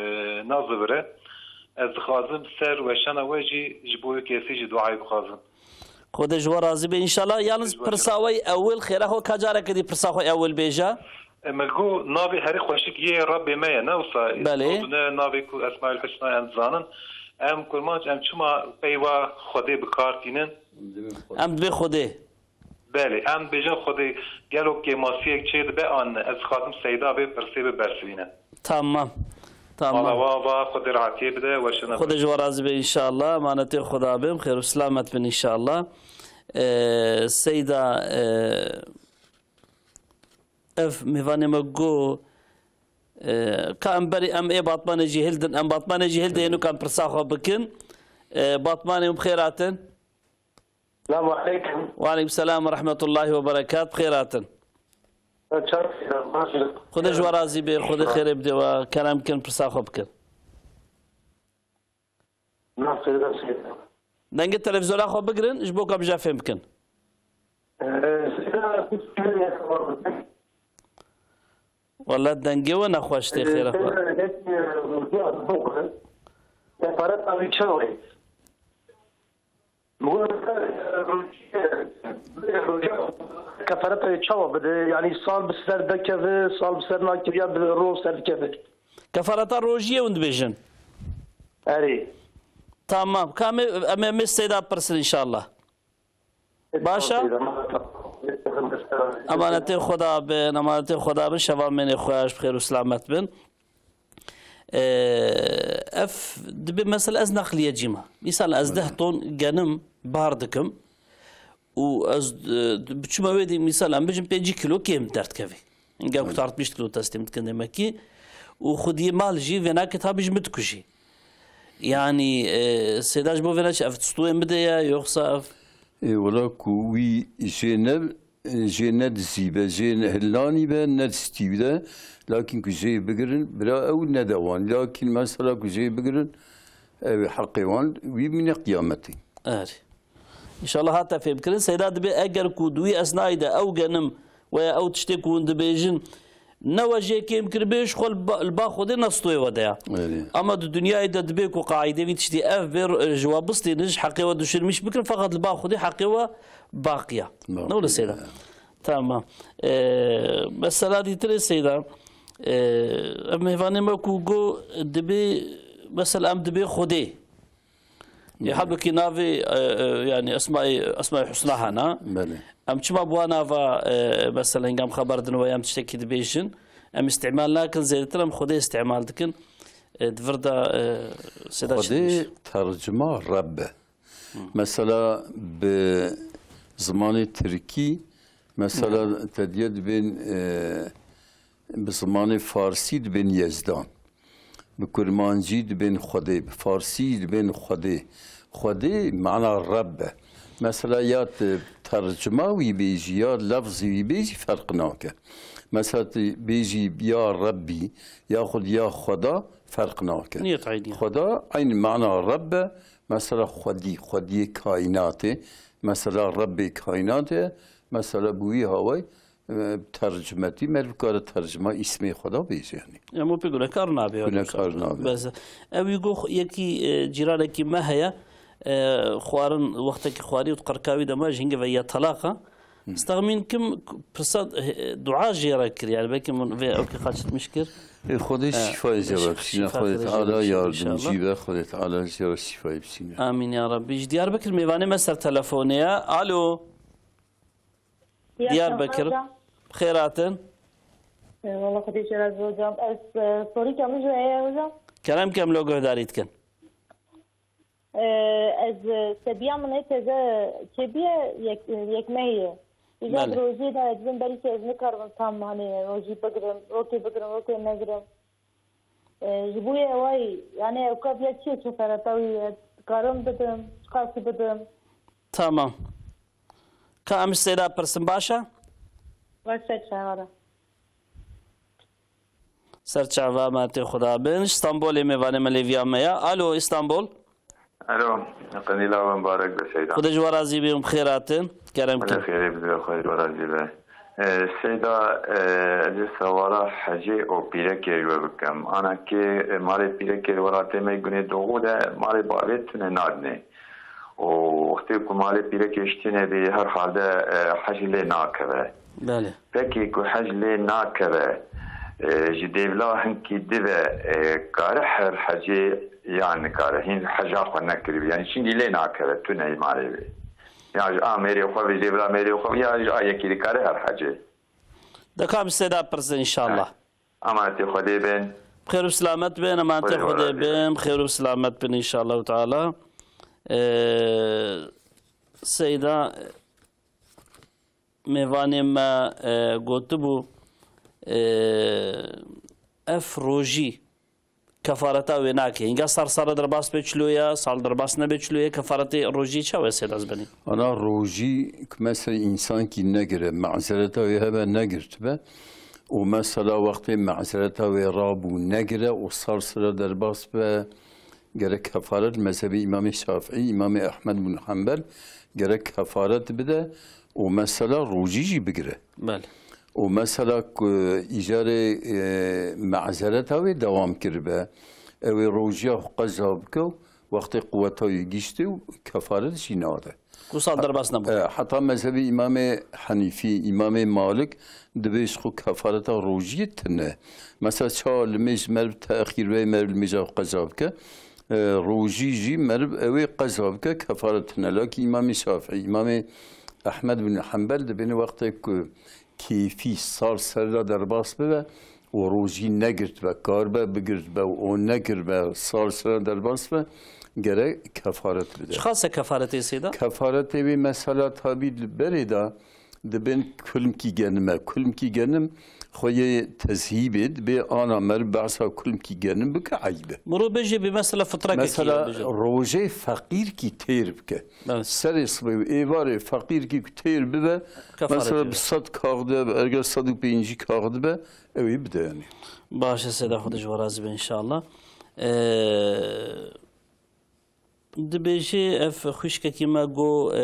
nazivire. Ez dixwazim ser weşana we jî ji bo wê kesî jî duayê bixwazim. Xwedê ji we razî be înşallah. Yalnîz pirsa we yê ewil, xêra xwe, ka careke dî pirsa xwe ewil bêje. E, me got, navê herî xweşik yê Rebbê me ye, ne wisa? Belê. Got, ne navê ku Esmaîl Husna em dizanin. Em kurmanc, em çima peyva Xwedê bi kar tînin? Em dibê Xwedê. Belê, em dibêjin Xwedê, gelo kêmasiyek çê dibe an ne? Ez dixwazim Seyda vê pirsê bibersivîne. Tamam. Tamam. Mala we ava, Xwedê rahatiyê bide, weşana Xwedê ji we razî be înşallah. Emanetê Xweda bin, xêr û selamet bin înşallah. Ee, Seyda, ee, ev mêvanê me got, ee, ka em berî em ê Batmanê jî hildin, em Batmanê jî hildin, hênû ka em pirsa xwe bikin. Ee, Batmanê hûn bi xêr hatin. Selamu aleykum. Wa aleykum selam ve rahmetullahi ve berekat. Bi xêr hatin. Xwedê ji we razî be, Xwedê xêrê bide we. Kerem bikin, pirsa xwe bikin. Dengê televîzyona xwe bigirin, ji bo ku em jî fêm bikin. Wele dengê we nexweş tê, xêra xwe. Kefareta wî çawa ye? Kefareta wî çawa bide? Yanî sal bi ser dekeve, sal bi ser nakeve ya bi roj ser dikeve? Kefareta rojiyê hûn dibêjin? Erê. Tamam. Ka em ê, em ê, em ê Seyda pirsin înşallah. Baş e? Emanetê Xweda bin, emanetê Xweda bin, şeva mênê xweş, bi xêr û selamet bin. Ee, ev dibe mesela ez nexliyecî me. Mîsal ez deh ton genim bar dikim û ez, e, biçûme wê dî mîsal em bijin pêncî kîlo kêm derdikevî. Gel ku altmış kîlo teslîm dikin demek ki. Û xwediyê mal jî vêna kitabî ji min dikujî. Yanî, e, Seyda ji bo vêna çi ev stûyê min de ye, yoksa ev? Ê, wela ku wî jê ne, jê ne dizî be, jê ne hilanî be, ne distî be, lakin ku jê bigirin, bira ew nede wan. Lakin mesela ku jê bigirin, ew ê heqê wan, wî bimîne qiyametê. Erê. Înşallah hate fêmkirin. Seyda dibê eger ku di wî esnayî de ew genim weya ew tiştê ku hûn dibêjin, ne we jê kêm kiribê, ji xwe li ba, li ba Xwedê ne stûyê we de ya. Erê. Ama di dinyayê de dibê ku qaîdê vî tiştî ev bê, ji we bistînin, ji heqê we duşirmîş bikin, feqet li ba Xwedê heqê we baqî ya. Baqî ya. Ne wile Seyda? Tamam. Ee, mesela dîtirê Seyda, ee, ev mêvanê me ku go dibê, mesela em dibê Xwedê. Ê, belê. Halbukî navê, e, e, yani Esma-, Esma-i Husna hana. Belê. Em çima bi wan nava, e, mesela hingam xeber din we em tiştekî dibêjin, em îstîmal nakin, zêdetir em Xwedê îstîmal dikin. E, di vir de, e, Seyda Xwedê çi dibêjin? Tercima Reb e. Hı. Mesela bi zimanê tirkî, mesela Hı. te diye dibên, e, bi zimanê farsî dibên Yezdan. Bi kurmancî dibên Xwedê, bi farsî dibên Xwedê. Xwedê mana Reb e. Mesela ya tu tercima wî bêjî, ya lefzî wî bêjî ferq nake. Mesela tu bêjî ya Rebbî, yaxud ya Xweda ferq nake. Niye tayin ya? Xweda eynî mana Reb e. Mesela Xwedî, Xwediyê kaînatê, mesela Rebbê kaînatê, mesela bi wî hawayî, e, tercimetî, meriv kare tercima îsmê Xweda bêje, yanî. Em wê pê gunekar nabe, ya Gunekar Yusuf. Nabe. Bes, ew wî go yekî, e, cîranekî me heye, e, xwarin, wextekî xwarî û qirkawî de me ji hingê ve ya telaq e. Hı. Ez texmîn kim pirsa, e, dua jê re kir, yani belkî min vê ew kî xaçitmiş kir. E, Xwedê E, şîfayê jê şîf-, re bişîne, şîfa Xwedê Xwedê jê Teala bişîne yardimcî inşallah. Be, Xwedê Teala jê re şîfayê bişîne. Amîn ya Rebbî. Ji Diyarbekir mêvanê me ser telefonê ye. Alo. Diyarbekir. Diyarbekir. Hocam. Xêr hatin. Eyvallah, Xwedê şeref hocam. Ez, e, sorîka min ji heye hocam. Kerem kem lo guhdarî dikin. E, ez, e, sebiya min ê teze çêbiye yek, yekmehê ye. Îja Belê. Di rojê de ez bin berî ke ez nikaribim tam, hani, rojî bigirim, rokê bigirim, rokê negirim. E, ji bo yê ewayî, yani, ew kaviya çi ye, kefereta wî ye? Dikarim bidim, çiqasî bidim? Tamam. Ka em ji Seyda pirsin, baş e? Baş e, çawa re? Ser çava me tê Xuda bin. Ji Stenbolê mêvanê me lêviya me ya. Alo, Stenbol. Alo, qendîla we mibarek be Seyda. Xwedê ji we razî be û bi xêr hatin. Kerem Xwedê kin. Xêrê bide, Xwedê ji we razî be. Ee, Seyda, ee, ez ê sewala hecê û pîrekê ji we bikim. Ana kê, ee, malê pîrekê li welatê me Gunê Doğu de malê bavê tune nadinê. Û wextê ku malê pîrekê ji tune bî, herhalde, ee, hecî lê nakeve. Belê. Pekî ku hec lê nakeve, e, ji dêvla hinkî dive, e, kare her hecê yan nikare. Hîn heca xwe nekiribî. Yani çingî lê nakeve, tu neymarê bê. Ya ji a mêrê xwe bê, ji dêvla mêrê xwe bê, ya ji a yekî dikare her hecê. Deka bi Seyda pirsin inşallah. Emanetê Xwedê bin. Bi xêr û selamet bin, emanetê Xwedê bin, bi xêr û selamet bin inşallah teala. Ee, Seyda, mêvanê me, e, gotibû, e, ev rojî kefareta wê nake. Hînga sar sara derbas be çilo ye, sal derbas nebe çilo ye, kefaretê rojî çawa seyda ez benî? Ana rojî ku mesela însankî negire, mazereta wê hebe negirtibe û mesela wextê mazereta wê rabû negire û sar sara derbas be, gerek kefaret mezhebê Îmamê Şafîî, Îmamê Ehmed bin Hanbel gerek kefaret bide û mesela rojî jî bigire. Belê. Û mesela ku îcarê, e, mazereta wê dewam kiribe, ew ê rojiya xwe qeza bike û wextê quweta wî giştî û kefaret jî nade. Ku sal derbas nebû. E, heta mezhebê Îmamê Henîfî, Îmamê Malik dibê ji xwe kefareta rojiyê tune. Mesela çawa limêj meriv texîr be, meriv limêja xwe qeza bike, e, rojî jî meriv ew ê qeza bike, kefaret tune. Lakî Îmamê Şafîî, Îmamê Ehmed bin Hanbel dibêne wextê ku kêfî sar serra derbas bibe û rojî negirtbe, karibe bigirtbe û nekiribe, sar serra derbas be, gerek kefaret bide. Çiqas e kefaretê seyda? Kefaretê wê mesela tabî li berê de dibên kulmkî genim e. Kulmkî genim xwe yê tezhîbê dibê ana meriv behsa kulmkî genim bike eyb e. Mirov bêje bi mesela fitrekekî Mesela ye, bêje. Rojê feqîrkî têr bike. Evet. Serê sibê û êvarê feqîrkî ku têr bibe, Kefaret mesela dibe. Bi sed kax dibe, bi erge sed û pêncî kax dibe, ew ê bide yanî. Baş e, seyda Xwedê ji we razî be înşallah. Ee, dibêjê ev xwişkekî me got, e,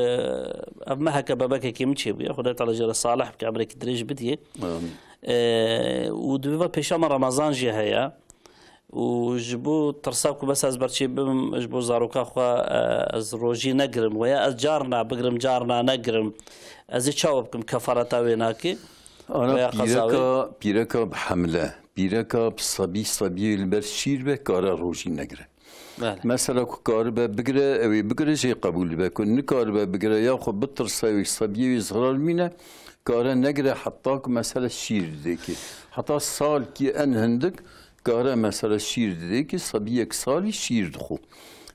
ev meheke bebekekî min çêbûye. Xwedê Teala jê re salih bike, emrekî dirêj bidiyê. Amin. E, û di vê ve pêşa me Remezan jî heye. Û ji bo tirsa ku bes ez berçê bibim, ji bo zaroka xwe, e, ez rojî negirim, weya ez carna bigirim, carna negirim. Ez ê çawa bikim, kefareta wê nake? Ana Veya qeza wê? Pîreka, pîreka bi hemle, pîreka bi sebî, sebiyê li ber şîr be, kare rojî negire. Belê. Mesela ku karibe bigire, ew ê bigire jê qebûl dibe. Ku nikaribe bigire, ya xwe bitirse wê sebiyê wê zirar bimîne, kare negire heta ku mesela şîr didê ki. Heta salkî en hindik kare mesela şîr didê ki, sebiyek salî şîr dixwe.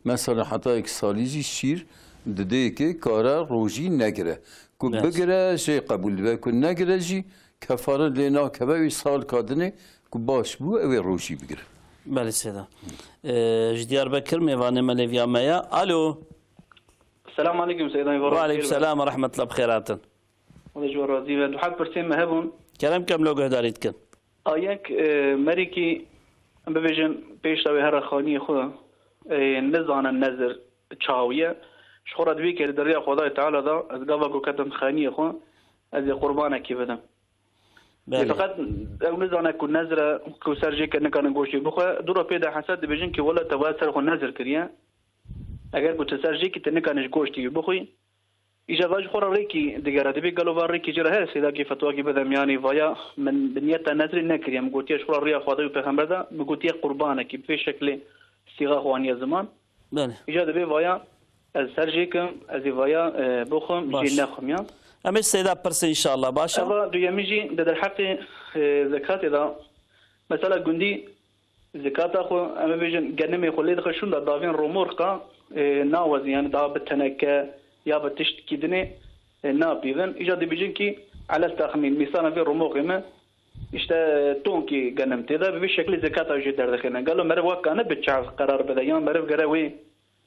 Mesela heta yek salî jî şîr didê ki, kare rojî negire. Ku Belê. Bigire jê qebûl dibe, ku negire jî kefaret lê nakeve, wî salka dinê ku baş bû, ew ê rojî bigire. Belê seyda. Ee, ji Diyarbekir mêvanê me lêviya me ye. Alo. Selam aleykum seyda. Ve aleykum selam ve rahmetullah, bi xêr hatin. Xwedê ji we razî be. Du heb pirsên me hebûn. Kerem kem lo guhdarî dikin. A yek, e, merîkî, em bibêjin, pêş de wê here xaniyê xwe, e, nizane nezir çawiye. Ji xwe re di vê kerî di riya Xwedayê Teala de, ez gava ku ketim xaniyê xwe, ez ê qurbanekî bidim. Belê. Feqet ew nizane ku nezre ku ser jê ke nikarin goştê bixwe, dûra pê de hesed dibêjin ki wele te waya ser xwe nezir kiriye. Eger ku tu ser jê kî tu nikarin ji goştê wî bixwî, îja va ji xwe re rêkî digere. Dibê gelo va rêkî jê re heye sêdakî fetwakî bide em, yanî vaya min bi niyeta nezrê nekiriye. Min gotiye ji xwe re riya Xwedê û Pêxember de, min gotiye qurbanekî bi vê şeklê sîxa xwe aniye ziman. Belê. Îja dibê vaya ez ser jê kim, ez ê vaya, e, bixwim, Baş. Jê nexwim ya. Em ê seyda pirsin înşallah, baş e? Eva duyemî jî di derheqê, e, zekatê de, mesela gundî zekata xwe, em ê bêjin, genimê xwe lê dixe şûnda davên romorqa, e, nawezin, yani daha bi teneke ya bi tiştkî dinê, e, napîvin. Îja dibêjin kî, elel texmîn, mîsana vê romoqê me, işte, tonkî genim tê de, bi vî şeklî zekata jê derdixîne. Gelo meriv wek kane bi çav qerar bide, yan meriv gere wê,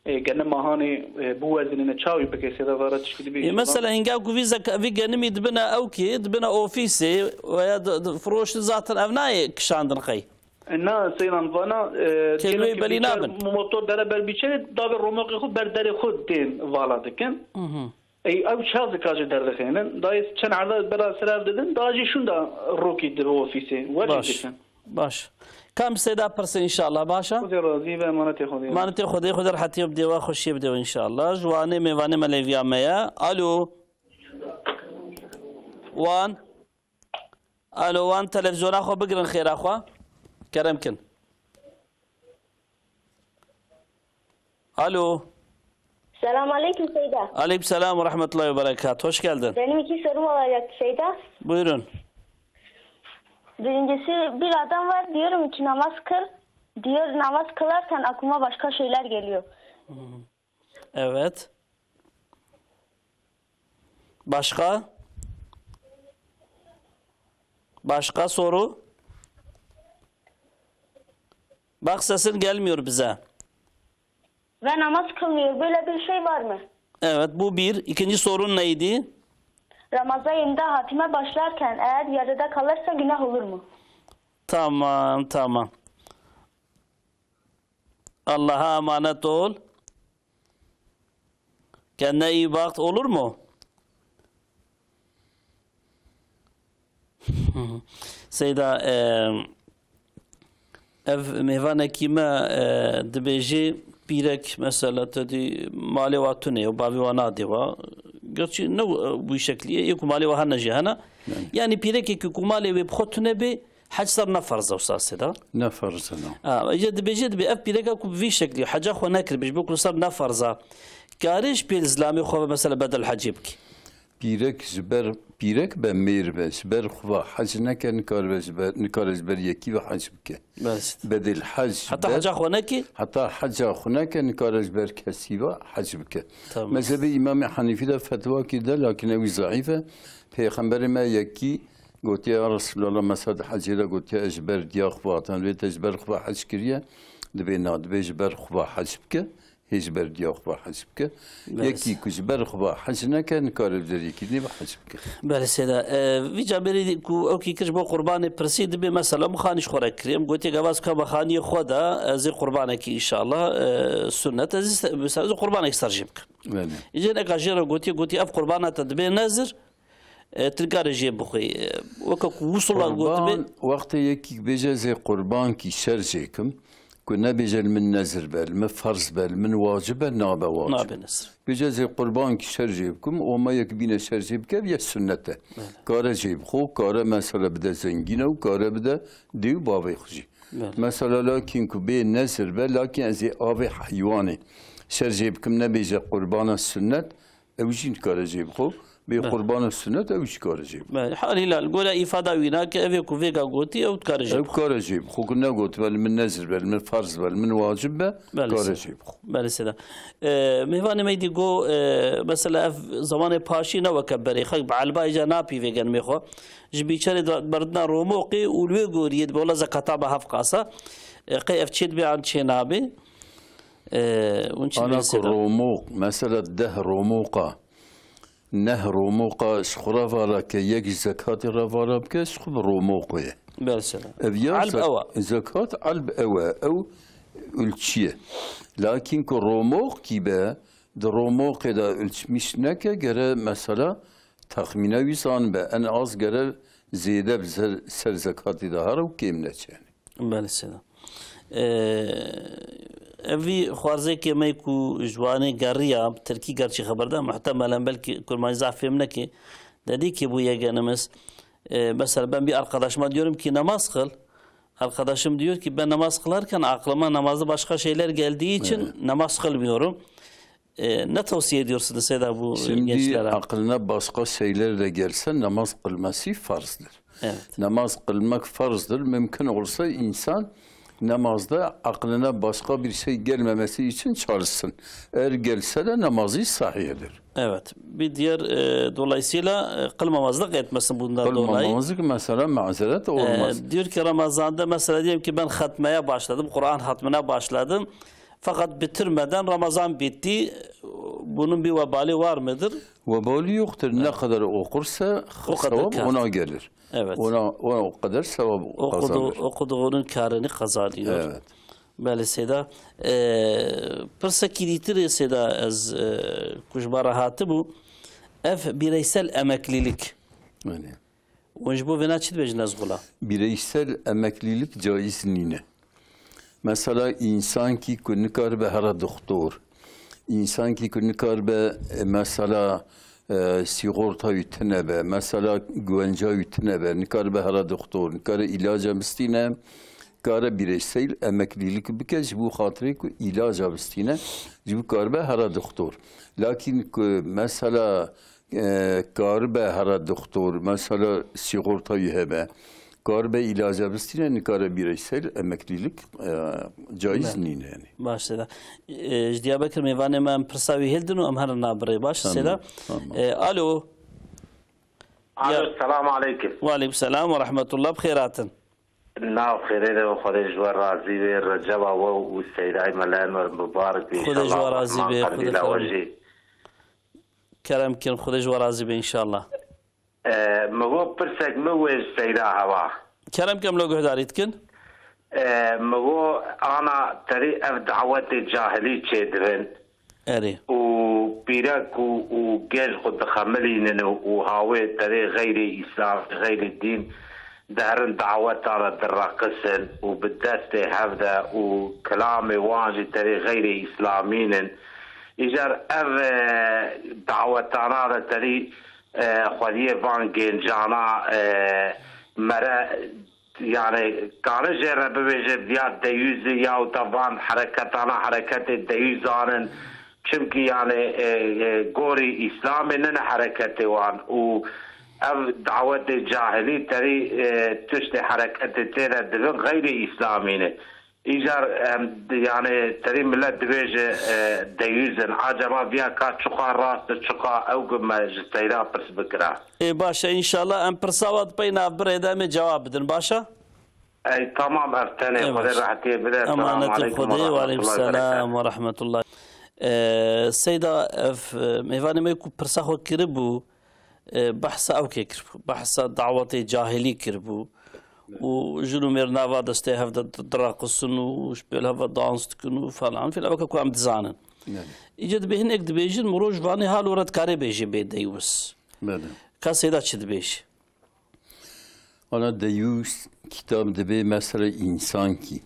e, genima hanê, e, biwezinîne, çawî bike, sêda vara tişkî dibê. E, mesela, hingâ ku vî zeka-, vî genimî dibine ewkê, dibine ofîsê, veya di, di, firoştin zaten ev nayê kişandin qey? E, na, seyran vana, e, Kêlweyê gelekî belî bîçer, nabin. Motor dere ber bîçerê, davê romoqê xwe ber derê xwe tên vala dikin. Hı hı. Ey, ew çav dikaje derdixênin. Dayê çend erda bera ser ev didin, daha jî şûnda rokî dibe ofîsê. Wecî Baş. Dikin. Baş. Kam seyda pirse înşallah, baş e? Xwedê razî be, emanetê Xwedê. Emanetê Xwedê, Xwedê rehetiyê bidê we, xweşiyê bidê we înşallah. Ji wanê mêvanê me lêviya me ye. Alo. Wan. Alo, wan televizyona xwe bigirin xêra xwe. Kerem kin. Alo. Selam aleyküm Seyda. Aleyküm selam ve rahmetullahi ve berekat. Hoş geldin. Benim iki sorum olacak Seyda. Buyurun. Birincisi, bir adam var, diyorum ki namaz kıl. Diyor namaz kılarsan aklıma başka şeyler geliyor. Evet. Başka? Başka soru? Bak, sesin gelmiyor bize. Ve namaz kılmıyor. Böyle bir şey var mı? Evet, bu bir. İkinci sorun neydi? Ramazan ayında hatime başlarken eğer yarıda kalırsa günah olur mu? Tamam, tamam. Allah'a emanet ol. Kendine iyi bak, olur mu? Seyda, e, ev mêvanekî me, e, dibêjê pîrek, mesela, te dî malê wa tune ye û bavê wa nadê wa. Gerçî ne, e, wî şeklî ye, yê ku malê wa hene jî hene. Yani. Yanî pîrekekî ku malê wê bi xwe tune bê, hec ser ne ferz e, Ustaz Seyda. Ne ferz e, ne. Ha, îca dibêje, dibê ev pîreka ku bi vî şeklî heca xwe nekiribe, ji bo ku li ser ne ferz e, kare ji pê li zilamê xwe ve mesela bedel hecê bike? Pîrek ji ber, pîrek be, mêr be, ji ber xwe ve hec neke, nikare be ji ber, nikare ji ber yekî ve hec bike. Belê. Bedel hec ji Heta ber, heca xwe neke? Heta heca xwe neke, nikare ji ber kesî ve hec bike. Tamam. Mezhebê Îmamê Henîfî de fetwa kir de, lakin ew zayîf e. Pêxemberê me yekî gotiye, "Ya Resulallah, me ser di hecê de gotiye, ez ji ber diya xwe hatim, vê te ji ber xwe ve hec kiriye?" Dibê na, dibê ji ber xwe ve hec bike. Hê ji ber diya xwe ve hec bike. Belê. Yekî ku ji ber xwe ve hec neke, nikare li deriyekî dinê ve hec bike. Belê Seyda. E, vî caberî ku ew kî kir ji bo qurbanê pirsî, dibê mesela mixanî ji xwe re kirî. Em gotiye gava ez bikeve mixaniyê xwe de, ez ê qurbanekî înşallah, e, sunnet, ez ê se-, mesela ez ê qurbanekî ser jê bikim. Belê. Îca neka jê re gotiye, gotiye ev qurbana te dibê nezir, E, tu nikare jê bixwî. E, weke ku Wusula gotibe. Qurban, wextê yekî bêje, "Ez ê qurbankî ser jê kim", ku nebêje, "Li min nezir be, li min ferz be, li min wacib be", nabe wacib. Nabe nezir. Bêje, "Ez ê qurbankî ser jê bikim", û ma yek bîne ser jê bike, ya sunnet e. Belê. Kare jê bixwe, kare mesela bide zengîne û kare bide dê û bavê xwe jî. Belê. Mesela lakin ku bê nezir be, lakin ez ê avê heywanê ser jê bikim, nebêje qurbana sunnet, ew jî nikare jê bixwe. Bê Be. qurbana sunnet, ew jî kare jê bixwe. Belê. Halîla li gora îfada wî nake, ev ê ku vêga gotî, ew dikare jê Ew bixwe. kare jê bixwe. Ku negotibe, "Li min nezir be, li min ferz be, li min wacib be", Belê kare Seyda. jê bixwe. Belê Seyda. E, mêvanê me dî got, e, mesela ev zemanê paşî ne weke berê. Xelk bi elbayê ca napîvê genimê xwe. Ji bîçerê de berdina romoqê û li wê goriyê dibe, wela zekata be hevqasa. E, qey ev çê dibe an çê nabe? E, hûn çi Ana dibên ku Seyda? Romoq, mesela deh romoqa, neh romoqa ji xwe re vara ke, yek ji zekatê re vara bike, ji xwe bi romoqê ye. Belê Seyda. Ev ya Elb zek-, ew e. zekat elb ew e, ew ulçî ye. Lakin ku romoq kî be, di romoqê de ulçmîş neke, gere mesela texmîne wî zanibe, en az gere zêde bi zer-, ser zekatê de here û kêm neçe. Belê Seyda. Ee, ev vî xwarzêkê me ku ji wanê geriya, bi tirkî gerçî xeber da, muhtemelen belkî kurmancî zaf fêm neke, dedî ki bûye genimiz. Ee, mesela ben bir arkadaşıma diyorum ki namaz kıl. Arkadaşım diyor ki ben namaz kılarken aklıma namazda başka şeyler geldiği için Evet. namaz kılmıyorum. E, ne tavsiye ediyorsunuz Seyda bu Şimdi gençlere? aklına başka şeyler de gelse namaz kılması farzdır. Evet. Namaz kılmak farzdır. Mümkün olsa insan namazda aklına başka bir şey gelmemesi için çalışsın. Eğer gelse de namazı sahihdir. Evet. Bir diğer, e, dolayısıyla, e, kılmamazlık etmesin bundan dolayı. Kılmamazlık mesela mazeret E, olmaz. diyor ki Ramazan'da mesela diyelim ki ben hatmeye başladım, Kur'an hatmına başladım. Fakat bitirmeden Ramazan bitti. Bunun bir vebali var mıdır? Vebali yoktur. Ne kadar okursa O kadar sevap kâr. ona gelir. Evet. Ona, ona o kadar sevap Okudu-, kazanır. okuduğunun kârını kazanıyor. Evet. Belê Seyda. Ee, pirsekî dîtir ê Seyda ez, e, ku ji me re hatibû. Ev bireysel emeklilik. Öyle. Hûn ji bo vêna çi dibêjin ez gula? Bireysel emeklilik caiz nîne. Mesela, însankî ku nikaribe here doktor, însankî ku nikaribe, e, mesela, e, sîgorta wî tune be, mesela, guwenca wî tune be, nikaribe here doktor, nikare îlaca bistîne, kare bireysel emeklîlik bike, ji bo xatirê ku îlaca bistîne, ji bo karibe here doktor. Lakin ku mesela, e, karibe here doktor, mesela sîgorta wî hebe, karibe îlaca bistîne, nikare bireysel emeklîlik, e, caiz Belê. nîne yani. Baş Seyda. E, ji Diyarbekir mêvanê me em pirsa wî hildin û em herin navbirê. Baş Tamam, Seyda. tamam. E, alo. Alo, Ya. selamu aleyküm. Ve aleyküm selam ve rahmetullah. Bi xêr hatin. Nav xêrê de, Xwedê ji we razî be. Receba we û Seydayê me li Enwer mubarek be. Xwedê ji we razî be, Xwedê xêr be. Kerem kin, Xwedê ji we razî be înşallah. E, mi got pirsek min wê ji Seyda hewa. Kerem kin, em lo guhdarî dikin. E, mi got ana terî ev dawetê cahilî çêdibin. Erê. Û pîrek û, û gêj xwe dixemilînin û, û hawê terê xeyrê Îslam, xeyrê dîn diherin daweta re direqisin û bi destê hev de û kilamê wan jî terê xeyrê Îslamîn in. Îcar ev, e, dawetana de terî, e, xwediyê van gêncana, e, mere Yani, kare jê re bibêje viya deyûzê ya û ta van hereketana hereketê deyûzan in. Çimkî, yani, e, e, gorî Îslamê nine hereketê wan û ev dawetê cahilî terî, e, tiştê hereketê tê de dibin xeyrê Îslamî ne. Îcar, em, yani, terî millet dibêje, e, deyûz in. Acaba viya ka çiqa rast e, çiqa ew ku me ji Seyda pirs bikira? Ê, baş e, înşallah em pirsa we di pey navbirê de em ê cewab bidin, baş e? Ey, tamam, ev tenê. Ê, Xwedê baş. Rehetiyê bide. Emanetê Selamun Xwedê, aleyküm ve we aleyküm rahmetullahi ve berekatuhu. Selam ve rahmetullah. Ee, Seyda, ev, e, mêvanê me ku pirsa xwe kiribû, e, behsa ew kê kiribû. Behsa dawetê cahilî kiribû. Û jin û mêr nava destê hev de di-, diraqisin û ji pêl hev ve dans dikin û falan filan. Ew ke ku em dizanin. Yani. Îca dibê hinek dibêjin, mirov ji vanê halo re dikare bêjê bê deyûz. Bele. Ka Seyda çi dibêje? Ana deyûs kitab dibê mesela însankî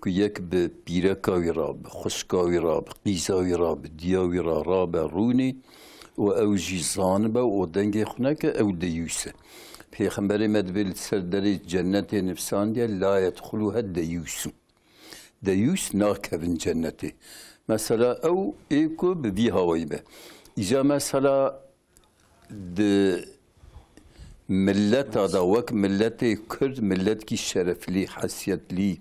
ku yek bi pîreka wî re, bi xwişka wî re, bi qîza wî re, bi diya wî re rabe rûnê û ew jî zanibe û dengê xwe neke, ew deyûs e. Pêxemberê me dibê li ser derê cennetê nivîsandiye, "La yedxuluha deyûsû." Deyûs nakevin cennetê. Mesela ew ê ku bi vî hawayî be. Îca mesela di milleta de wek milletê Kurd, milletkî şereflî, hesiyetlî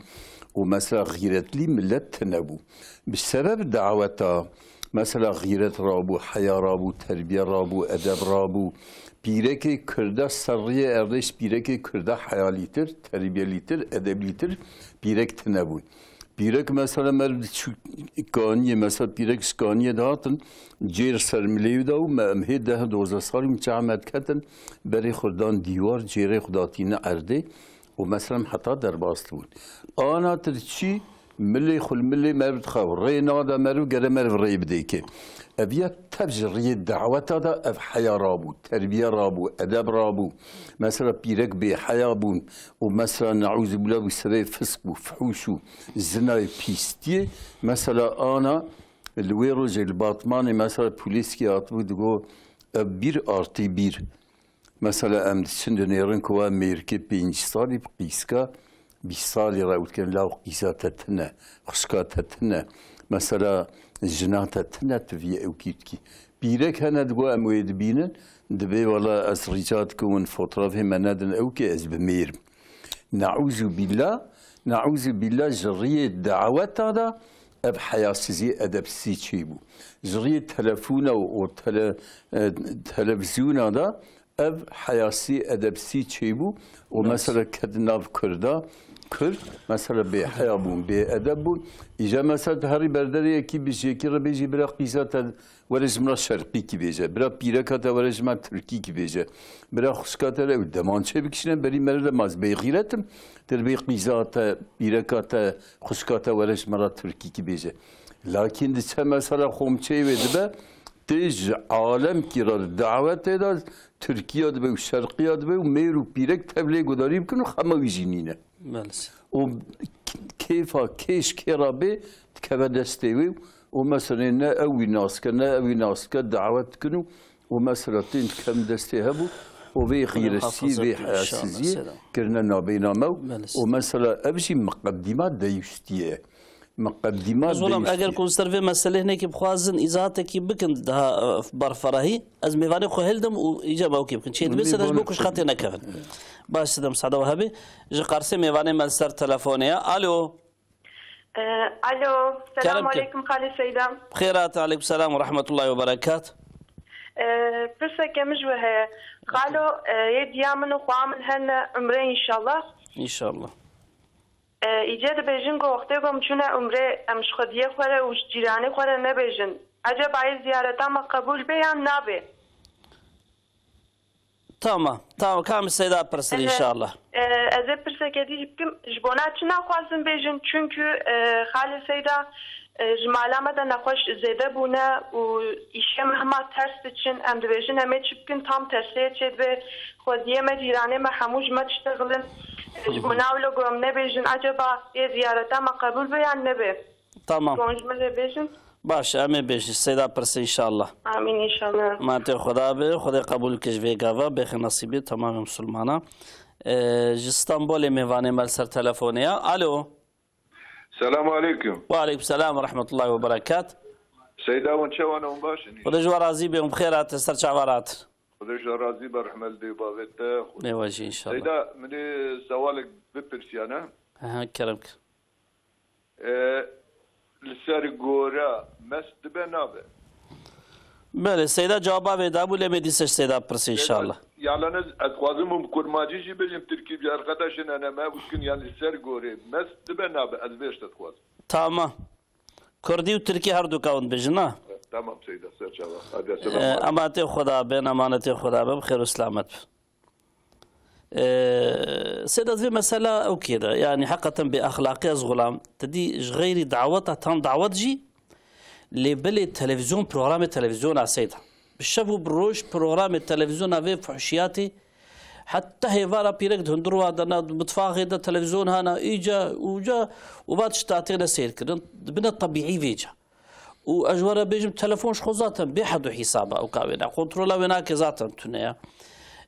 û mesela xîretlî millet tune bû. Bi sebeb daweta mesela xîret rabû, heya rabû, terbiye rabû, edeb rabû. Pîrekê Kurda ser riyê erdê ji pîrekê Kurda heyalîtir, terbiyelîtir, edeblîtir pîrek tune bû. Pîrek mesela meriv diçû kaniyê, mesela pîrek ji kaniyê dihatin, cêr ser milê wî da û me em hê deh dozdeh salî min çax me diketin, berê xwe dan dîwar, cêrê xwe datîne erdê û mesela em heta derbas dibûn. Ana tir çî milê xwe li milê meriv dixew, rê nada meriv, gere meriv rê bidê ke. Ev ya tev ji riyê daweta de ev heya rabû, terbiye rabû, edeb rabû. Mesela pîrek bê heya bûn û mesela neûzubîllah bû sebê fisk û fuhûş û zinayê pîstiyê. Mesela ana li wê rojê li Batmanê mesela polîskî hatibû digo ev bîr artî bîr. Mesela em diçin dinêrin ku wa mêrikê pêncî salî bi qîska bîst salî re û dikin law qîza te tune, xwişka te tune. Mesela jina te tune tu vî ew kî dikî. Pîrek hene digo em wê dibînin, dibê wela ez rica dikim hûn fotrafê me nedin ew kê ez bimêrim. Neûzubîllah, neûzubîllah ji riyê daweta de ev heyasizî, edebsizî çêbû. Ji riyê telefona û tele-, e, televîzyona de ev heyasî, edebsî çêbû û mesela ket nav Kurda, Kurd mesela bêheya bûn, bêedeb bûn. Îja mesela tu herî berderê yekî bi jêkî re bêjî bira qîza te were ji min re şerqîkî bêje, bira pîreka te were ji me tirkîkî bêje, bira xwişka te re ew demançe bikişîne berî meriv de ma ez bêxîret im, tu dibê qîza te, pîreka te, xwişka te were ji me re tirkîkî bêje. Lakîn diçe mesela xomçeyê wê dibe, tê ji alemkî re di dawetê de Tirkiya dibe û Şerqiya dibe û mêr û pîrek tevlê gudarî bikin û xema wî jî nîne. Maalesef. Û k-, kêfa kêş kê re bê dikeve destê wê û mesela ne ew wî nas dike, ne ew wî nas dike, dawet dikin û, û mesela tên dikevin destê hev û, û vê xîresî, vê heyasiziyê kirine nabêna me û, û mesela ev jî miqedîma deyûstiyê ye. Miqedîma Zolam, eger ku ser vê meselê hinekî bixwazin îzahatekî bikin daha, e, barferahî, ez mêvanê xwe hildim û îca me wekî bikin. Çê dibê se de ji bo ku ji xetê nekevin. Baş, sidem, sada we hebê. Ji Qarsê mêvanê me li ser telefonê ye. Alo. E, alo. Selamun aleyküm Xalê Seyda. Xêr hatin, aleyküm selam ve rahmetullahi ve berekat. E, pirseke min ji we heye. Xalo, e, yê diya min û xwa min hene umrê înşallah. Înşallah. E, îce dibêjin ku wextê ku em çûne umrê, em ji xwediyê xwe re û ji cîranê xwe re nebêjin. Eceba ê ziyareta me qebûl bê yan nabê? Tamam, tamam. Ka min Seyda pirsin, e, înşallah. E, ez ê pirseke dî jî bikim. Ji bona çi naxwazin bêjin? Çünkü, e, xalê Seyda, e, ji mala me de nexweş zêde bûne û îşê me hema ters diçin. Em dibêjin em ê çi bikin, tam tersê çêdibe. Xwediyê me, cîranê me hemû ji me diştexilin. E, ji bona wilo ku em nebêjin, eceba ê ziyareta me qebûl be yan nebe? Tamam. Gonc min re bêjin. Baş, em ê bêjin. Seyda pirse, înşallah. Amîn, înşallah. Emanetê Xweda be, Xwedê qebûl ke ji vê gava, bêxe nesîbê temamê misilmana. Ee, ji Stenbolê mêvanê me li ser telefonê ya. Alo. Selamu aleyküm. Ve aleyküm selam ve rahmetullahi ve berekat. Seyda, hûn çawan, hûn baş in? Xwedê ji we razî be, hûn bi xêr hatin, ser çava hatin. Xwedê ji we razî be, rehmet li dê û bavê te. Ê we jî înşallah. Seyda, min ê sewalek bipirsiyane. Aha, kerem kir. E, li ser gore mest dibe nabe? Belê, Seyda cewaba vê dabû, lê me dîse ji Seyda pirse înşallah. Yalnız ez dixwazim hûn bi kurmancî jî bêjin, tirkî bi arkadaşên hene me bikin, yani li ser gorê mest dibe nabe, ez vê tiştê dixwazim. Tamam. Kurdî û tirkî her du ka hûn dibêjin, na? Tamam Seyda, ser çava. Hadi, e, selamu aleyküm. Emanetê Xweda bin, emanetê Xweda bin, bi xêr û selamet bin. Ee, Seyda, vê mesela ew kê de, yani heqeten bê exlaqî ez xulam. Te dî ji xeyrî daweta tam dawet jî, lê belê televîzyon, programê televîzyona Seyda. Bi şev û bi roj programê televîzyona vê fuhşiyatê, heta hêvara pîrek di hundirwa de, na mitfaxê de televîzyon hana, îca, ûca, û va tişta têne sêrkirin, dibine tebîî vêca. Û ez ji we re bêjim, telefon ji xwe zaten bê hed û hîsaba ew ka wêne. Kontrola wê nake zaten tune ya.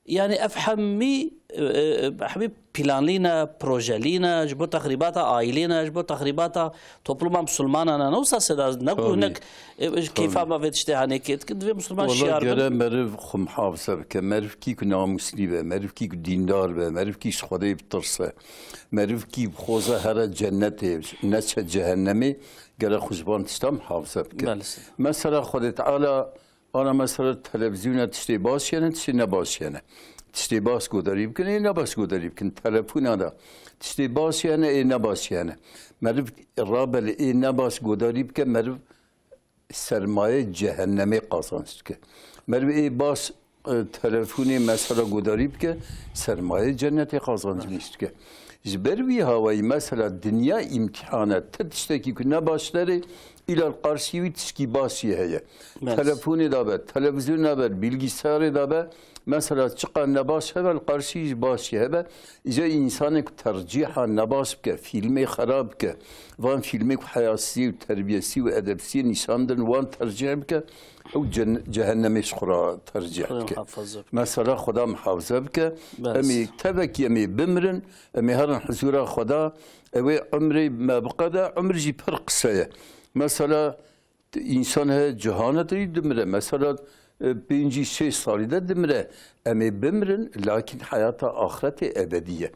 Yani ev hemî, e, e, hemî planlî ne, projelî ne, ji bo texrîbata aîlê ne, ji bo texrîbata topluma misilmanan ne. Ne wisa Seyda, ne ku Tabii. hinek, e, e, keyfa Tabii. me vê tiştê hanê kê dikin, divê misilman Wala şiyar bin. gere meriv xwe muhafaza bike, merivkî ku namûslî be, merivkî ku dîndar be, merivkî ji Xwedê bitirse, merivkî bi xwe ze here cennetê, neçe cehennemê, gere xwe ji van tiştan muhafaza bike. Belê, Seyda. Mesela Xwedê Teala ana mesela televîzyona tiştê baş yene, tiştê ne baş yene. Tiştê baş godarî bikin, ê ne baş godarî bikin. Telefona da tiştê baş yene, ê ne baş yene. Meriv rabe li ê ne baş godarî bike, meriv sermayê cehennemê qazanç dike. Meriv ê baş, e, telefonê mesela godarî bike, sermayê cennetê qazanc dike. Ji ber wî hawayî mesela dinya îmtîhan e. Ti tiştekî ku ne baş derê, îla li qarşî wî tişkî baş jî heye. Belê. Telefonê de be, televîzyonê de be, bilgisayarê de be, mesela çiqa ne baş hebe, li qarşî jî baş jî hebe. Îca însanê ku tercîha nebaş bike, fîlmê xerab bike, van fîlmê ku heyasizî û terbiyesî û edebsî nîşan din, wan tercîh bike, ew cen-, cehennemê ji xwe re tercîh Xwedê dike. Muhafaza bike. Mesela Xweda muhafaza bike. Bes. Em ê tevekî em ê bimirin, em ê herin huzûra Xweda, ew ê umrê me biqede, umr jî pir qise ye. Mesela Însan heye cihana de dimire. Mesela, e, pêncî şêst salî de dimire. Em ê bimirin, lakin heyata axretê ebedî ye.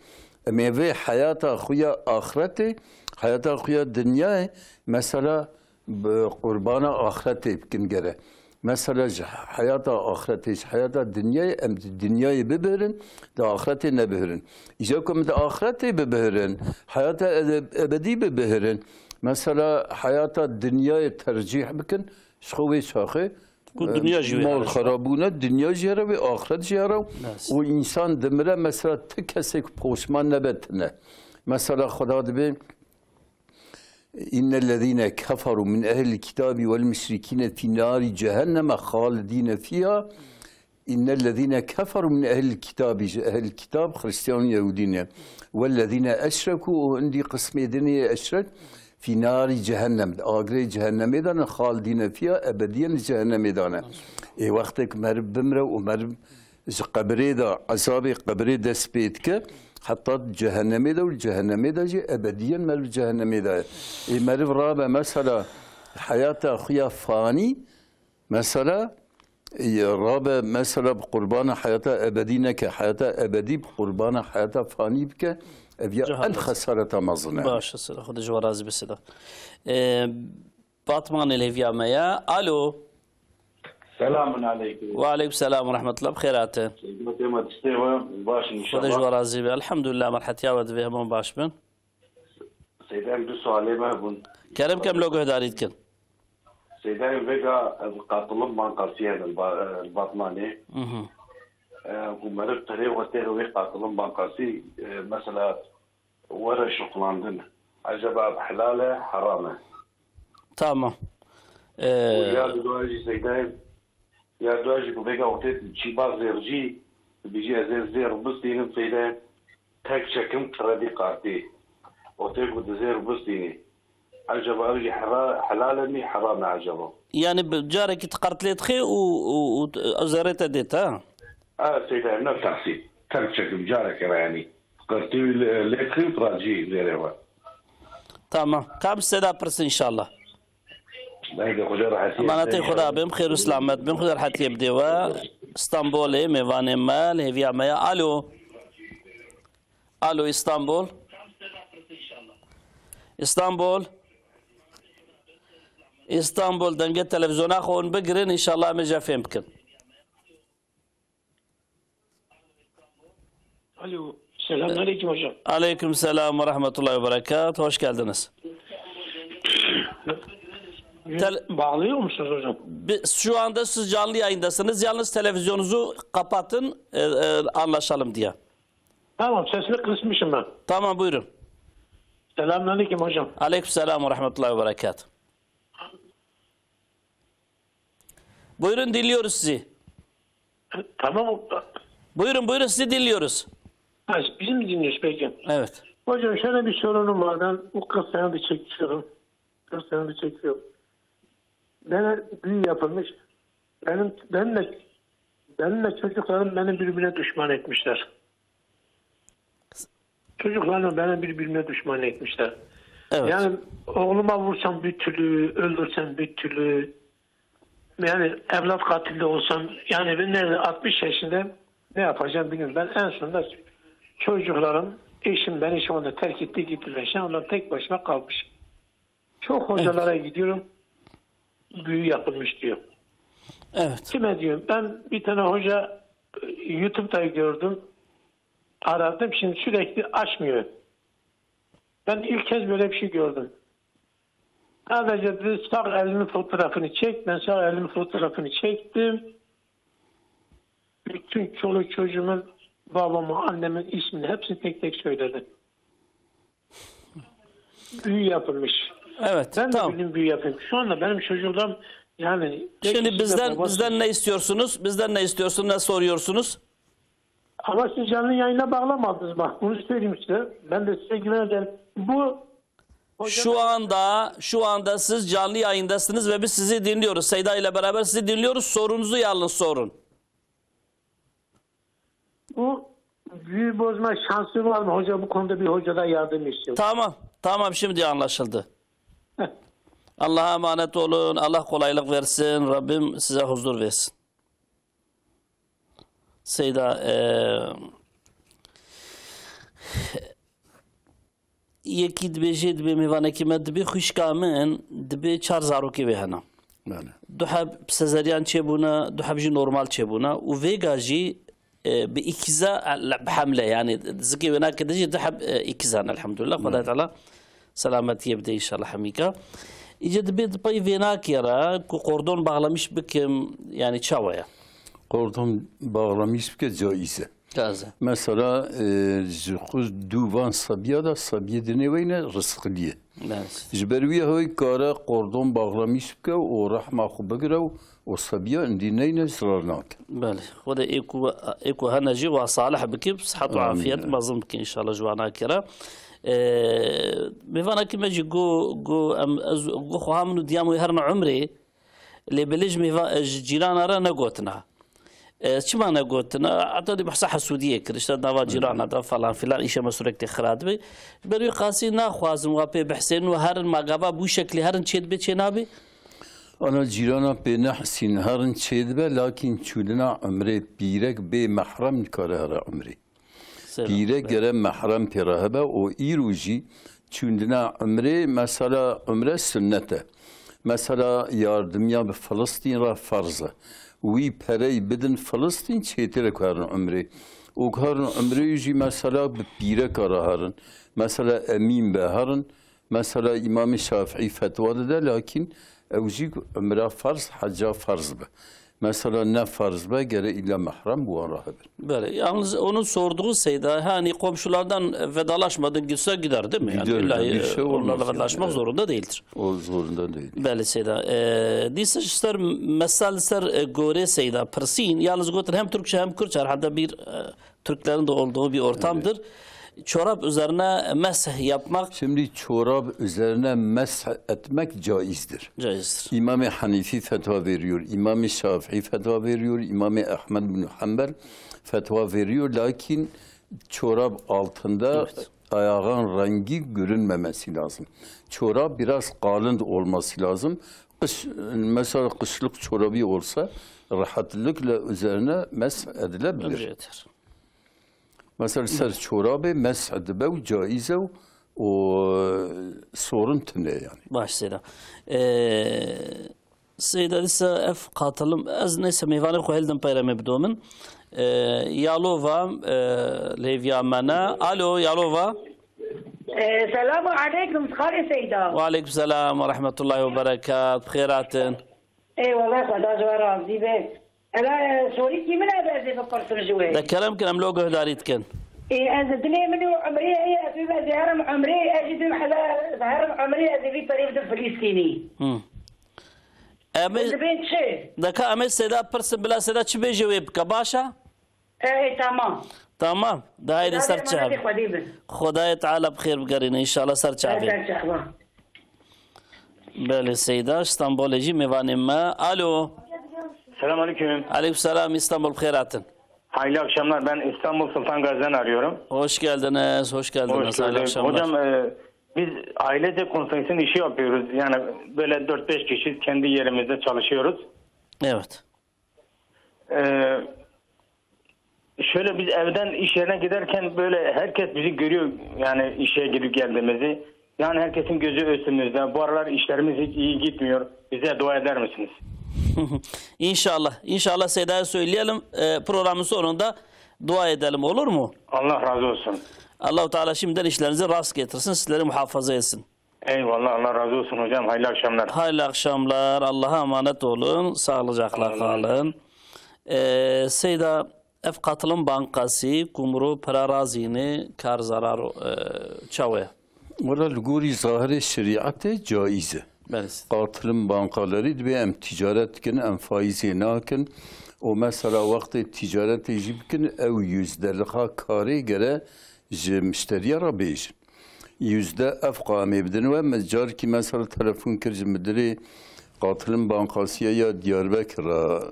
Em ê vê heyata xwe ya axretê, heyata xwe ya dinyayê, mesela, bi qurbana axretê bikin gere. Mesela, ji heyata axretê, ji heyata dinyayê, em di dinyayê bibihirin, di axretê nebihirin. Îca ku em di axretê bibihirin, heyata ede-, ebedî bibihirin, Mesela heyata dinyayê tercîh bikin, ji xwe wê çaxê, Ku e, dinya jî wê mal here. xerabûne, dinya jî here wê, axiret jî here. Nas. Û însan dimire, mesela ti kesek poşman nebe tine. Mesela Xweda dibê, "Innellezîne keferû min ehlil kitâbî vel müşrikîne fî nârî cehenneme xalidîne fîha." Înnellezîne keferû min ehlil kitâbî, ji ehlil kitâb, Xristiyan û Yehûdî ne. Wellezîne eşrekû, û hindî qismê din ê eşrek, fî nârî cehennem, di agirê cehennemê de ne, xalidîne fîha, ebediyen li cehennemê de ne. Ê wextek meriv bimre û meriv ji qebirê de, ezabê qebirê dest pê dike, heta cehennemê de û cehennemê de jî ebediyen meriv cehennemê de ye. Ê meriv rabe mesela heyata xwe ya fanî, Mesela, e, rabe, mesela bi qurbana heyata ebedî neke, heyata ebedî bi qurbana heyata fanî bike, ev ya Cehalet. en xesareta mezin e. Baş e, Seyda, Xwedê ji we razî be, Seyda. E, Batmanê li hêviya me ye. Alo. Selamun aleykum. Ve aleykum selam ve rahmetullah. Bi xêr hatin. Seyda, tema distê we baş Xwedê ji inşallah. We razî be. Elhamdulillah, me rehetiya we divê hemû baş bin. Seyda, em du sualê me hebûn. Kerem kem lo guhdarî dikin. Seyda, em vêga ez qatilim banqasî hene li Ba-, li Batmanê. Mhm. E, ku meriv terê we têr wê qatilim banqasî, e, mesela were şuxlandin. Eceba ev helal e, heram e? Tamam. Ee, Ya duwa jî Seyda, ya duwa jî ku vêga wextê çîba zêr jî, dibêjî ez ê zêr bistînim Seyda, tek çekim kredî kartî. Wextê ku di zêr bistînî. Eceba ev jî hera-, helal e mî heram e eceba? Yani bi carekî tu qert lê dixê û, û, û zerê te dê te, ha? E, Seyda, ne tehsîn. Tek çekim careke re yani. Qertî lê, lê dixî û racî zêrê we. Tamam. Kam Seyda pirsin inşallah. Belkî Xwedê rehetiyê Emanetê bide Xweda inşallah. Bim, xêr û selamet bim, Xwedê rehetiyê bidê we. Stenbolê, mêvanê me, li hêviya me ya. Alo. Alo, Îstanbul. Îstanbul. Îstanbul, dengê televizyona xwe hûn bigirin, inşallah em ê jê fêm bikin. Alo, selamünaleyküm hocam. Aleyküm selam ve rahmetullahi ve berekat. Hoş geldiniz. Tel- Bağlıyor musunuz hocam? Bi- şu anda siz canlı yayındasınız. Yalnız televizyonunuzu kapatın, e, e, anlaşalım diye. Tamam, sesini kısmışım ben. Tamam, buyurun. Selamünaleyküm hocam. Aleyküm selam ve rahmetullahi ve berekat. Buyurun, dinliyoruz sizi. Tamam. Buyurun, buyurun, sizi dinliyoruz. Ha, bizi mi dinliyorsun peki? Evet. Hocam, şöyle bir sorunum var. Ben bu kırk senedir çekiyorum. Kırk senedir çekiyorum. Bana büyü yapılmış. Benim, benimle, benimle çocuklarım beni birbirine düşman etmişler. Çocuklarla beni birbirine düşman etmişler. Evet. Yani oğluma vursam bir türlü, öldürsem bir türlü. Yani evlat katili de olsam, yani ben ne, altmış yaşında, ne yapacağım bilmiyorum. Ben en sonunda çocuklarım, eşim beni şu anda terk etti, gittiler. Şu anda tek başıma kalmışım. Çok hocalara gidiyorum, büyü yapılmış diyor. Evet. Kime diyorum? Ben bir tane hoca, e, YouTube'da gördüm. Aradım, şimdi sürekli açmıyor. Ben ilk kez böyle bir şey gördüm. Sadece dedi, "Sağ elinin fotoğrafını çek." Ben sağ elimin fotoğrafını çektim. Bütün çoluk çocuğumun, babamın, annemin ismini hepsini tek tek söyledi. Büyü yapılmış. Evet, ben de tamam. Bildim büyü yapılmış. Şu anda benim çocuklarım yani Şimdi bizden, bizden ne istiyorsunuz? Bizden ne istiyorsunuz? Ne soruyorsunuz? Ama siz canlı yayına bağlamadınız bak. Bunu söyleyeyim size. Ben de size güveneceğim. Bu Şu anda, şu anda siz canlı yayındasınız ve biz sizi dinliyoruz. Seyda ile beraber sizi dinliyoruz. Sorunuzu yalnız sorun. Bu büyü bozma şansı var mı? Hoca bu konuda bir hocadan yardım istiyor. Tamam, tamam, şimdi anlaşıldı. Heh. Allah'a emanet olun. Allah kolaylık versin. Rabbim size huzur versin. Seyda, e, yekî dibêje, dibê mêvanekî me, dibê xwişka min, dibê çar zarokê wê hene. Bele. Du heb sezeryan çêbûne, du heb jî normal çêbûne û vêga jî, e, bi îkîza, e, bi hemle, yani zikê wê nake de jî du heb, e, îkîzan, elhamdulillah. Xwedayê Teala selametiyê bide inşallah hemîka. Îca dibê di pey vênakê re ku kordon bağlamış bikim, yani çawa ye? Kordon bağlamış bike caiz e. Caiz e. Mesela, e, ji xwe dû van sabiya de sabiyê dinê weyne rizqilî ye. Evet. Ji ber wî hoy kare kordon bağlamış bike û rehma xwe bigire û, û sabiya indî neyne zirar nake. Belê. Xwedê ê ku, ê ku hene jî wa salih bike, sihet û Amîn. Afiyet mezin bike inşallah ji wana kira. E, mêvanekî me jî got, got, em, ez, got xweha min û diya min wê herin umrê. Lê belê ji mêva-, ji cîrana re negotina. E, çima negotina? Heta dî behsa hesûdiyê kir. İşte nava cîrana de falan filan, îşe me sûrekê xira dibe. Ji ber wî qasî naxwazim wa pê bihsênin û herin ma gava bû şeklî herin çê dibe çê nabe? Ana cîrana pê nehsîn herin çê dibe, lakin çûdina umrê pîrek bê mehrem nikare here umrê. Selam. Pîrek gere mehrem pê re hebe û îro jî çûndina umrê, mesela umre sunnet e. Mesela yardimiya bi Filistîn re ferz e. wî pereyî bidin Filistîn, çêtir e ku herin umrê. Û ku herin umrê jî mesela bi pîreka re herin. Mesela Emîn be herin. Mesela Îmamê Şafîî fetwa dide, lakîn ew jî umra ferz, heca ferz be. Mesela ne ferz be, gere îlla mehrem bi wan re hebin. Belê, yalnız onun sorduğu Seyda, hani komşulardan vedalaşmadın gitse gider, değil mi? Yani Gider, illa, bir e, şey onlarla olmaz vedalaşmak yani. Evet. zorunda değildir. O zorunda değil. Belê Seyda. E, dîsa ji ser mesel ser, e, gorê Seyda, pirsîn, yalnız gotin hem Türkçe hem Kürtçe, herhalde bir, e, Türklerin de olduğu bir ortamdır. Evet. Çorap üzerine mesh yapmak Şimdi çorap üzerine mesh etmek caizdir. caizdir. İmam-ı Hanifi fetva veriyor, İmam-ı Şafii fetva veriyor, İmam-ı Ahmed bin Hanbel fetva veriyor. Lakin çorap altında Evet. ayağın rengi görünmemesi lazım. Çorap biraz kalın olması lazım. Kış, mesela kışlık çorabı olsa rahatlıkla üzerine mesh edilebilir. Bence yeter. Mesela ser çorabê mesh dibe û caiz e û, û sorun tune yani. Baş Seyda. Ee, Seyda dîsa ev qatilim, ez neyse mêvanê xwe hildim peyre me bidomin. Ee, Yalova, e, lêviya me ne. Alo, Yalova. Ee, selamu aleykum, xalê Seyda. Ve aleykum selam ve rahmetullahi ve berekat. Bi xêr hatin. Ê wele Xweda ji we razî be. Ela, e, sorîkî min e, ez ê bipirsim ji wê. De kerem kin, em lo guhdarî dikin. Ê, ez dilê min û umrê heye, ez ê herim umrê, ez jî dibim hela herim umrê, ez ê vî perê bidim Filîstînî. Hı. Em ê Dibên çi? Deka em ê Seyda pirsin, bila Seyda çi bêje wê bike, baş e? Ê, tamam. Tamam. De haydi Seyda ser çav. Xwedê bin. Xwedayê Teala bi xêr bigerîne, înşallah ser çavê. Ser çava. Belê Seyda, Îstanbulê jî mêvanê me. Alo. Selamünaleyküm. Aleykümselam, İstanbul, bi xêr hatin. Hayırlı akşamlar. Ben İstanbul Sultan Gazi'den arıyorum. Hoş geldiniz, hoş geldiniz. Hoş Hayırlı bulduk. akşamlar. Hocam, e, biz ailece konsesin işi yapıyoruz. Yani böyle dört beş kişiyiz. Kendi yerimizde çalışıyoruz. Evet. Ee, şöyle biz evden iş yerine giderken böyle herkes bizi görüyor. Yani işe gidip geldiğimizi. Yani herkesin gözü üstümüzde. Bu aralar işlerimiz hiç iyi gitmiyor. Bize dua eder misiniz? İnşallah. İnşallah Seyda'ya söyleyelim. E, programın sonunda dua edelim, olur mu? Allah razı olsun. Allahu Teala şimdiden işlerinizi rast getirsin, sizleri muhafaza etsin. Eyvallah, Allah razı olsun hocam. Hayırlı akşamlar. Hayırlı akşamlar. Allah'a emanet olun. Sağlıcakla Amin. kalın. Ee, Seyda, ev qatilim bankası, kumru, pira razîni, kar zarar, e, çawe? Wela li gorî zahirê şerîetê caiz e. Belê. Qatilim bankalerî dibê em ticaret dikin, em faîzê nakin. Û mesela wextê ticaretê jî bikin, ew yüzdelixa karê gere ji müşteriya re bêjin. Yüzde efqa em ê bidin we. Me carkî mesela telefon kir ji mudirê Qatilim Bankasiyê ya Diyarbekir re,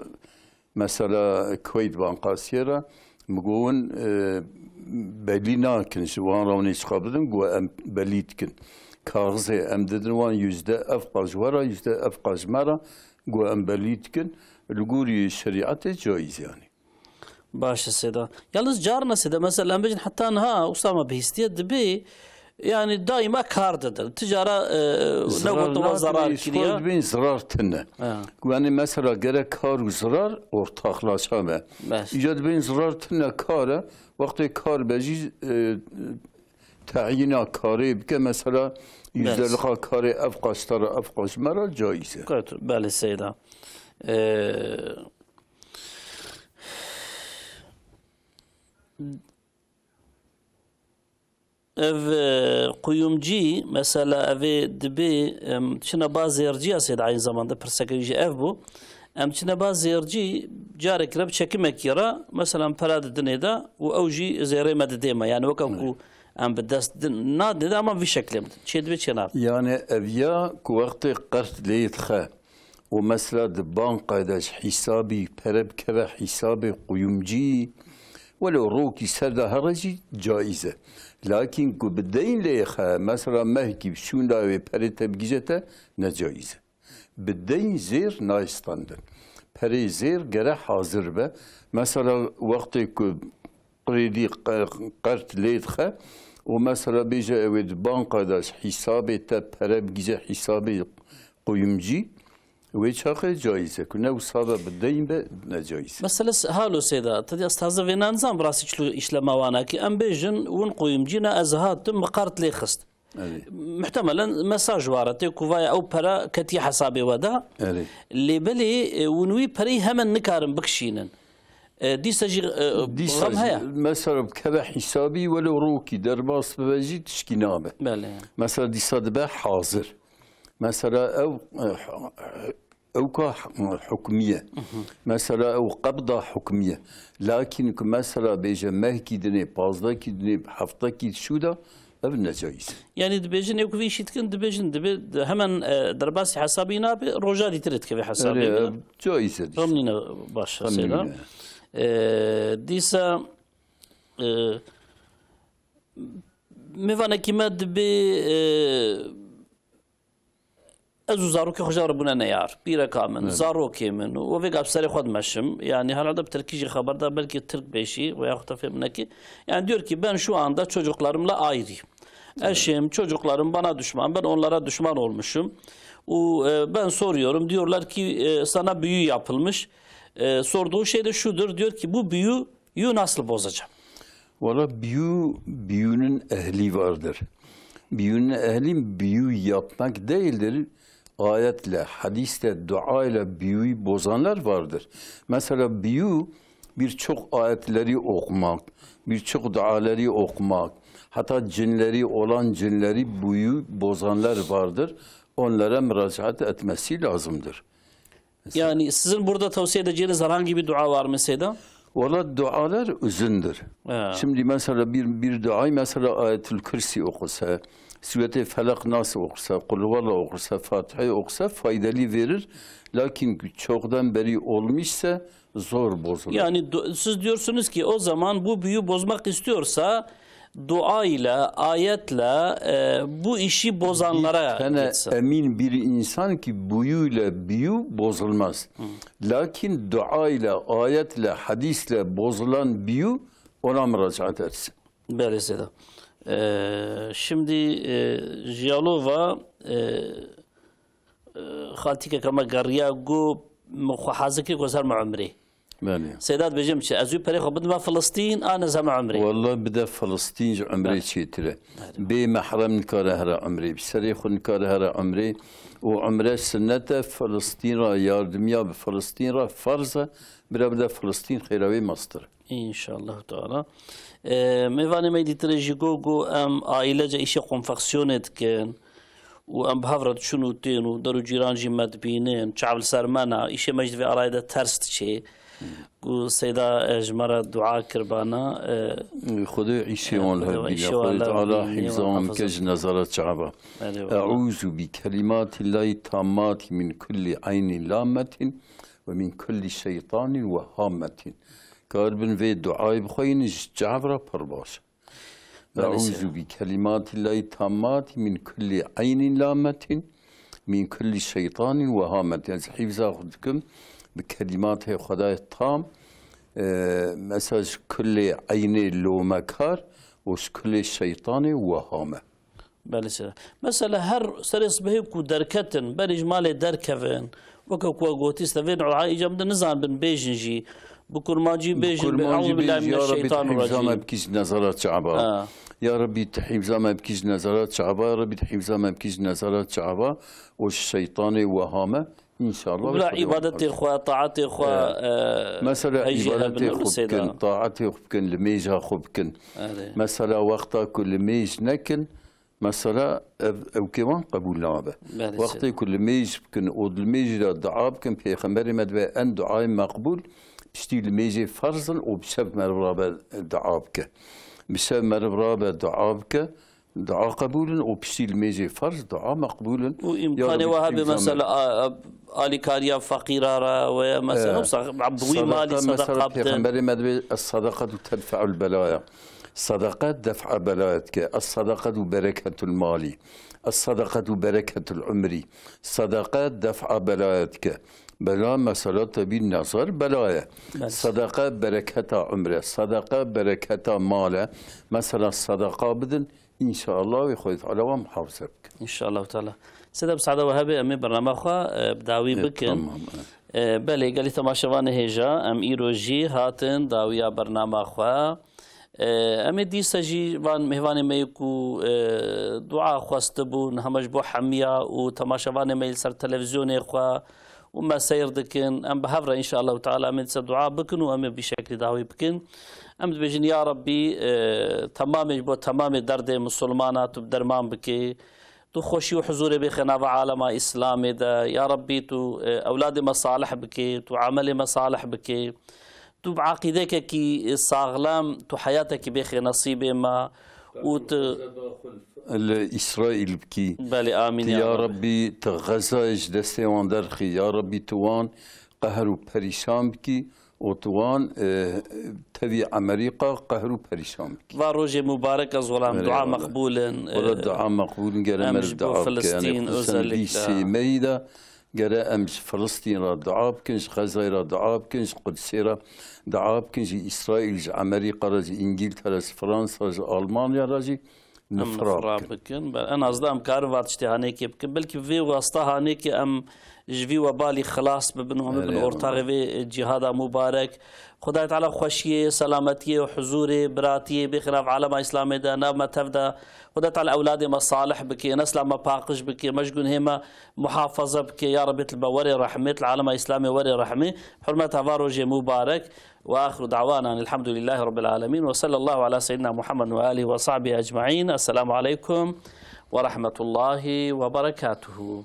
mesela Kuweyt Bankasiyê re, min got, hûn, e, belî nakin, ji wan re hûn ê çiqa bidin, got, em belî dikin. Kaxizê em didin wan yüzde efqa ji we re, yüzde efqa ji me re, got, em belî dikin. Li gorî şerîetê caiz yani. Baş e Seyda. Yalnız carna Seyda, mesela em bêjin heta niha Usama bihîstiye dibê, yani daîma kar didin. Ticara, e, ne Zirar gotin wa nake, zarar îşxal kiriye. Dibên zirar tune. Ha. Yani mesela gerek kar û zirar ortaklaşa be. Baş. Îca dibên zirar tune kar e, wextê kar be jî, e, teyîna karê bike, mesela Baş. yüzde lixa karê ev qaştara, ev qaşmera caiz e. Ket, belê Seyda. E, Ev, e, quyumcî, mesela, ev ê dibê, em, çine ba zêrciya Seyda, aynı zamanda pirseke jî ev bû. Em çine ba zêrcî, carek re bi çekimekî re, mesela, em pere didinê de û ew jî zêrê me didê me. Yani weke ku Evet. em bi dest din, nadinê de, ama vî şeklê em din. Çê dibê, çê nabe. Yani ev ya ku wextê qert lê dixe, û mesela di bankayê de ji hîsabî pere bikeve hîsabê quyumcî, welo rokî ser de here jî caiz e. Lakin ku bi deyn lê xe, mesela mehkî bi şûnda wê perê te bigije te, ne caiz e. Bi deyn zêr nayê standin. Perê zêr gere hazir be. Mesela wextê ku Krêdî qe-, qert lê dixe û mesela bêje ew ê di banka de ji hîsabê te pere bigije hîsabê quyumcî, Wê çaxê caiz e, ku ne wisa be bi deyn be, ne caiz e. Mesela s-, halo Seyda, te dî ez taze vê nanizan bi rastî çilo îşlema wana ki em bêjin, win qoyimcî ne ez hatim, min qard lê xist. Erê. Muhtemelen mesaj ware tê ku vaya ew pere ketiye hesabê we de. Erê. Lê belê, e, win wî pereyî hemen nikarin bikişînin. E, dîsa jî, e, Dîsa xem jî, heye. Mesela bikeve hesabî, welo rokî derbas bibe jî tişkî nabe. Belê. Mesela dîsa dibe hazir. Mesela ew, e, ewka hukmiye. Mesela ew qebda hukmiye. Lakin ku mesela bêje mehkî dinê, pazdehkî dinê, heftekî şû de, ev necaiz. Yani dibêjin, êk vî işî dikin, dibêjin, dibe, hemen, e, derbasî hesabî nabe, roja dîtir dikeve hesabê. Erê, caiz e. Rem nîne baş, Rem Seyda. Nîne. E, dîsa, e, mêvanekî me dibê, e, ez û zarokê xwe ji re bûne neyar. Pîreka min, Evet. zarokê min û vêga bi serê xwe dimeşim. Yani herhalde bi tirkî jî xeber da, belkî tirk bêşî veya xwe te fêm nekî. Yani diyor ki ben şu anda çocuklarımla ayrıyım. Evet. Eşim, çocuklarım bana düşman, ben onlara düşman olmuşum. U, e, ben soruyorum, diyorlar ki, e, sana büyü yapılmış. E, sorduğu şey de şudur, diyor ki bu büyü Yu nasıl bozacağım? Wala biyu, biyunun ehli vardır. Biyunun ehli biyu yapmak değildir. Ayetle, hadisle, dua ile biyuyu bozanlar vardır. Mesela biyu birçok ayetleri okumak, birçok duaları okumak, hatta cinleri olan cinleri biyu bozanlar vardır. Onlara müracaat etmesi lazımdır. Yani sizin burada tavsiye edeceğiniz herhangi bir dua var mı Seyda? Valla dualar uzundur. Ha. Şimdi mesela bir, bir duayı mesela Ayetül Kürsi okusa, Suretê Felak Nas okusa, Kul Huvallah okusa, Fatiha'yı okusa faydalı verir. Lakin çoktan beri olmuşsa zor bozulur. Yani du- siz diyorsunuz ki o zaman bu büyü bozmak istiyorsa dua ile, ayetle, e, bu işi bozanlara Bir tane gitsin. emin bir insan ki büyüyle büyü bozulmaz. Lakin dua ile, ayetle, hadisle bozulan büyü ona müracaat etsin. Belê Seyda. E, şimdi, e, Jiyalova, e, e, xaltîkeke me geriya got, min xwe hazir kir ku ez herme umrê. Belê. Seyda dibêje min çi? Ez wî perê xwe bidime Filistîn, an ez heme umrê. Walla bide Filistîn ji umrê Belê. çêtir e. Belê. Bê mehrem nikare here umrê, bi serê xwe nikare here umrê. Û umre sinnet e, Filistîn re yardimiya bi Filistîn re ferz e. Bira bide Filistîn xêra wê mestir. İnşallah Teala. Ee, mêvanê me dîtirê jî got, got em ailece îşê konfeksiyonê dikin. û em bi hev re diçin û tên û der û cîran jî me dibînin, çav li ser me ne, îşê me jî di vê arayê de ters diçê. Ku Seyda, e, ji me re dua kiribana, e, Xwedê îşê wan li hev bîne, Xwedê Teala hîfza wan bike ji nezara çava. Erê wele. Eûzu bi kelimatillahi tammati min kulli eynin lammetin ve min kulli şeytanin ve hammetin. Karibin vê duayê bixweynin ji çav re pir baş. Belê Eûzu bi kelimatillahi tammati min kulli eynin lammetin, min kulli şeytanin ve hamet. Ez hîfza xwe dikim bi kelimatê Xwedayê tam, e, mesela ji kulê eynê lomekar û ji kulê şeytanê wehame. Belê seyda. Mesela her serê sibehê ku derketin, berê ji malê derkevin, weke ku we gotî, seyda vê duayê îca min de nizanibin bêjin jî, bi kurmancî bêjin, bi kurmancî bêjin, "Eûzubillahimineşşeytanirracîm." Ya Rebî, tu hîfza me bikî ji nezara çaba. Ha. Ya Rebî, tu hîfza me bikî ji nezara çaba. Ya Rebî, tu hîfza me bikî ji nezara çaba. O ji şeytanê wehame. İnşallah. Bila îbadetê xwe, taetê xwe, e, mesela îbadetê xwe bikin, taetê xwe bikin, limêja xwe bikin. Erê. Mesela wexta ku limêj nekin, mesela ev, ewkê wan qebûl nabe. Belê, Wextê ku limêj bikin û di limêjê de dua bikin, Pêxemberê me dibe en duayê meqbûl, piştî limêjê ferz in û bi şev meriv rabe dua bike. Bi şev meriv rabe dua bike, dua qebûl in û piştî limêjê ferz dua meqbûl in. Û îmkanê we hebe mesela, a, a, alîkariya feqîra re ve mesela, e, wisa bi wî malî sedeqa bidin. Pêxemberê me dibê, "Es-sadaqatu tedfe'ul belaya." Sadaqa def'a belaya dike. "Es-sadaqatu bereketul mali. Es-sadaqatu bereketul umri." Sadaqa def'a belaya dike. Bela mesela tebî nezar bela ye. Belê. Sadaqa bereketa umre. Sadaqa bereketa mal e. Mesela sadaqa bidin, Înşallah wê Xwedê Teala wan muhafaza bikin. Înşallah Teala. Seyda, bi saada we hebe, em ê bernama xwe, e, bi dawî E, bikin. Tamam, e. E, belê, gelî temaşevanê hêja, em îro jî hatin dawiya bernama xwe. E, em ê dîsa jî van mêvanê me yê ku, e, dua xwestibûn, hema ji bo hemiya û temaşevanê me yê li ser televîzyonê xwe û me seyr dikin, em bi hev re înşallahu teala em ê dîsa dua bikin û em ê bi şeklî dawî bikin. Em dibêjin, ya Rabbî, e, temamê ji bo temamê derdê misilmana tu bi derman bikê. Tu xweşî û huzûrê bêxe nava alema Îslamê de. Ya Rabbî, tu, e, ewladê me salih bikê, tu emelê me salih bikê. Tu bi eqîdekekî saxlem, tu heyatekî bêxe nesîbê me û tu Li Îsraîl bikî. Belê, amîn, ya Rabbî. Ya Rabbî, tu Xezayê ji destê wan derxî. Ya Rabbî, tu wan qehr û perîşan bikî û tu wan, e, tevî Emerîka qehr û perîşan bikî. Va rojê mubarek ez welam, Belê, dua wala. Meqbûl in. Wala, e, dua meqbûl in, gere em mer ji bo dua bike. Yanî Filistîn xusûsen vî özellikle. Sê Meyî de gere em ji Filistîn re dua bikin, ji Xezayê re dua bikin, ji Qudsê re dua bikin, ji Îsraîl, ji Emerîka re, ji Îngîltere, ji Fransa, ji Almanya re jî Em nifra nifra bikin. Bikin. Be-, en azdan em karin va tiştê hanêkê bikin. Belkî vê wasta hanêkê em ji vî webalî xilas bibin û em Erê bibin ya ortaxê valla. Vê cîhada mubarek. Xwedayê Teala xweşiyê, selametiyê û huzûrê, biratiyê bêxe nav alema Îslamê de, nav me tev de. Xwedayê Teala ewladê me salih bike, nesla me paqij bike, me ji gunhê me muhafaza bike. Ya Rebî, tu li me werê rehmê, tu li alema Îslamê werê rehmê. Hurmeta va rojê mubarek. وآخر دعوانا أن الحمد لله رب العالمين، وصلى الله على سيدنا محمد وآله وصحبه أجمعين. السلام عليكم ورحمة الله وبركاته.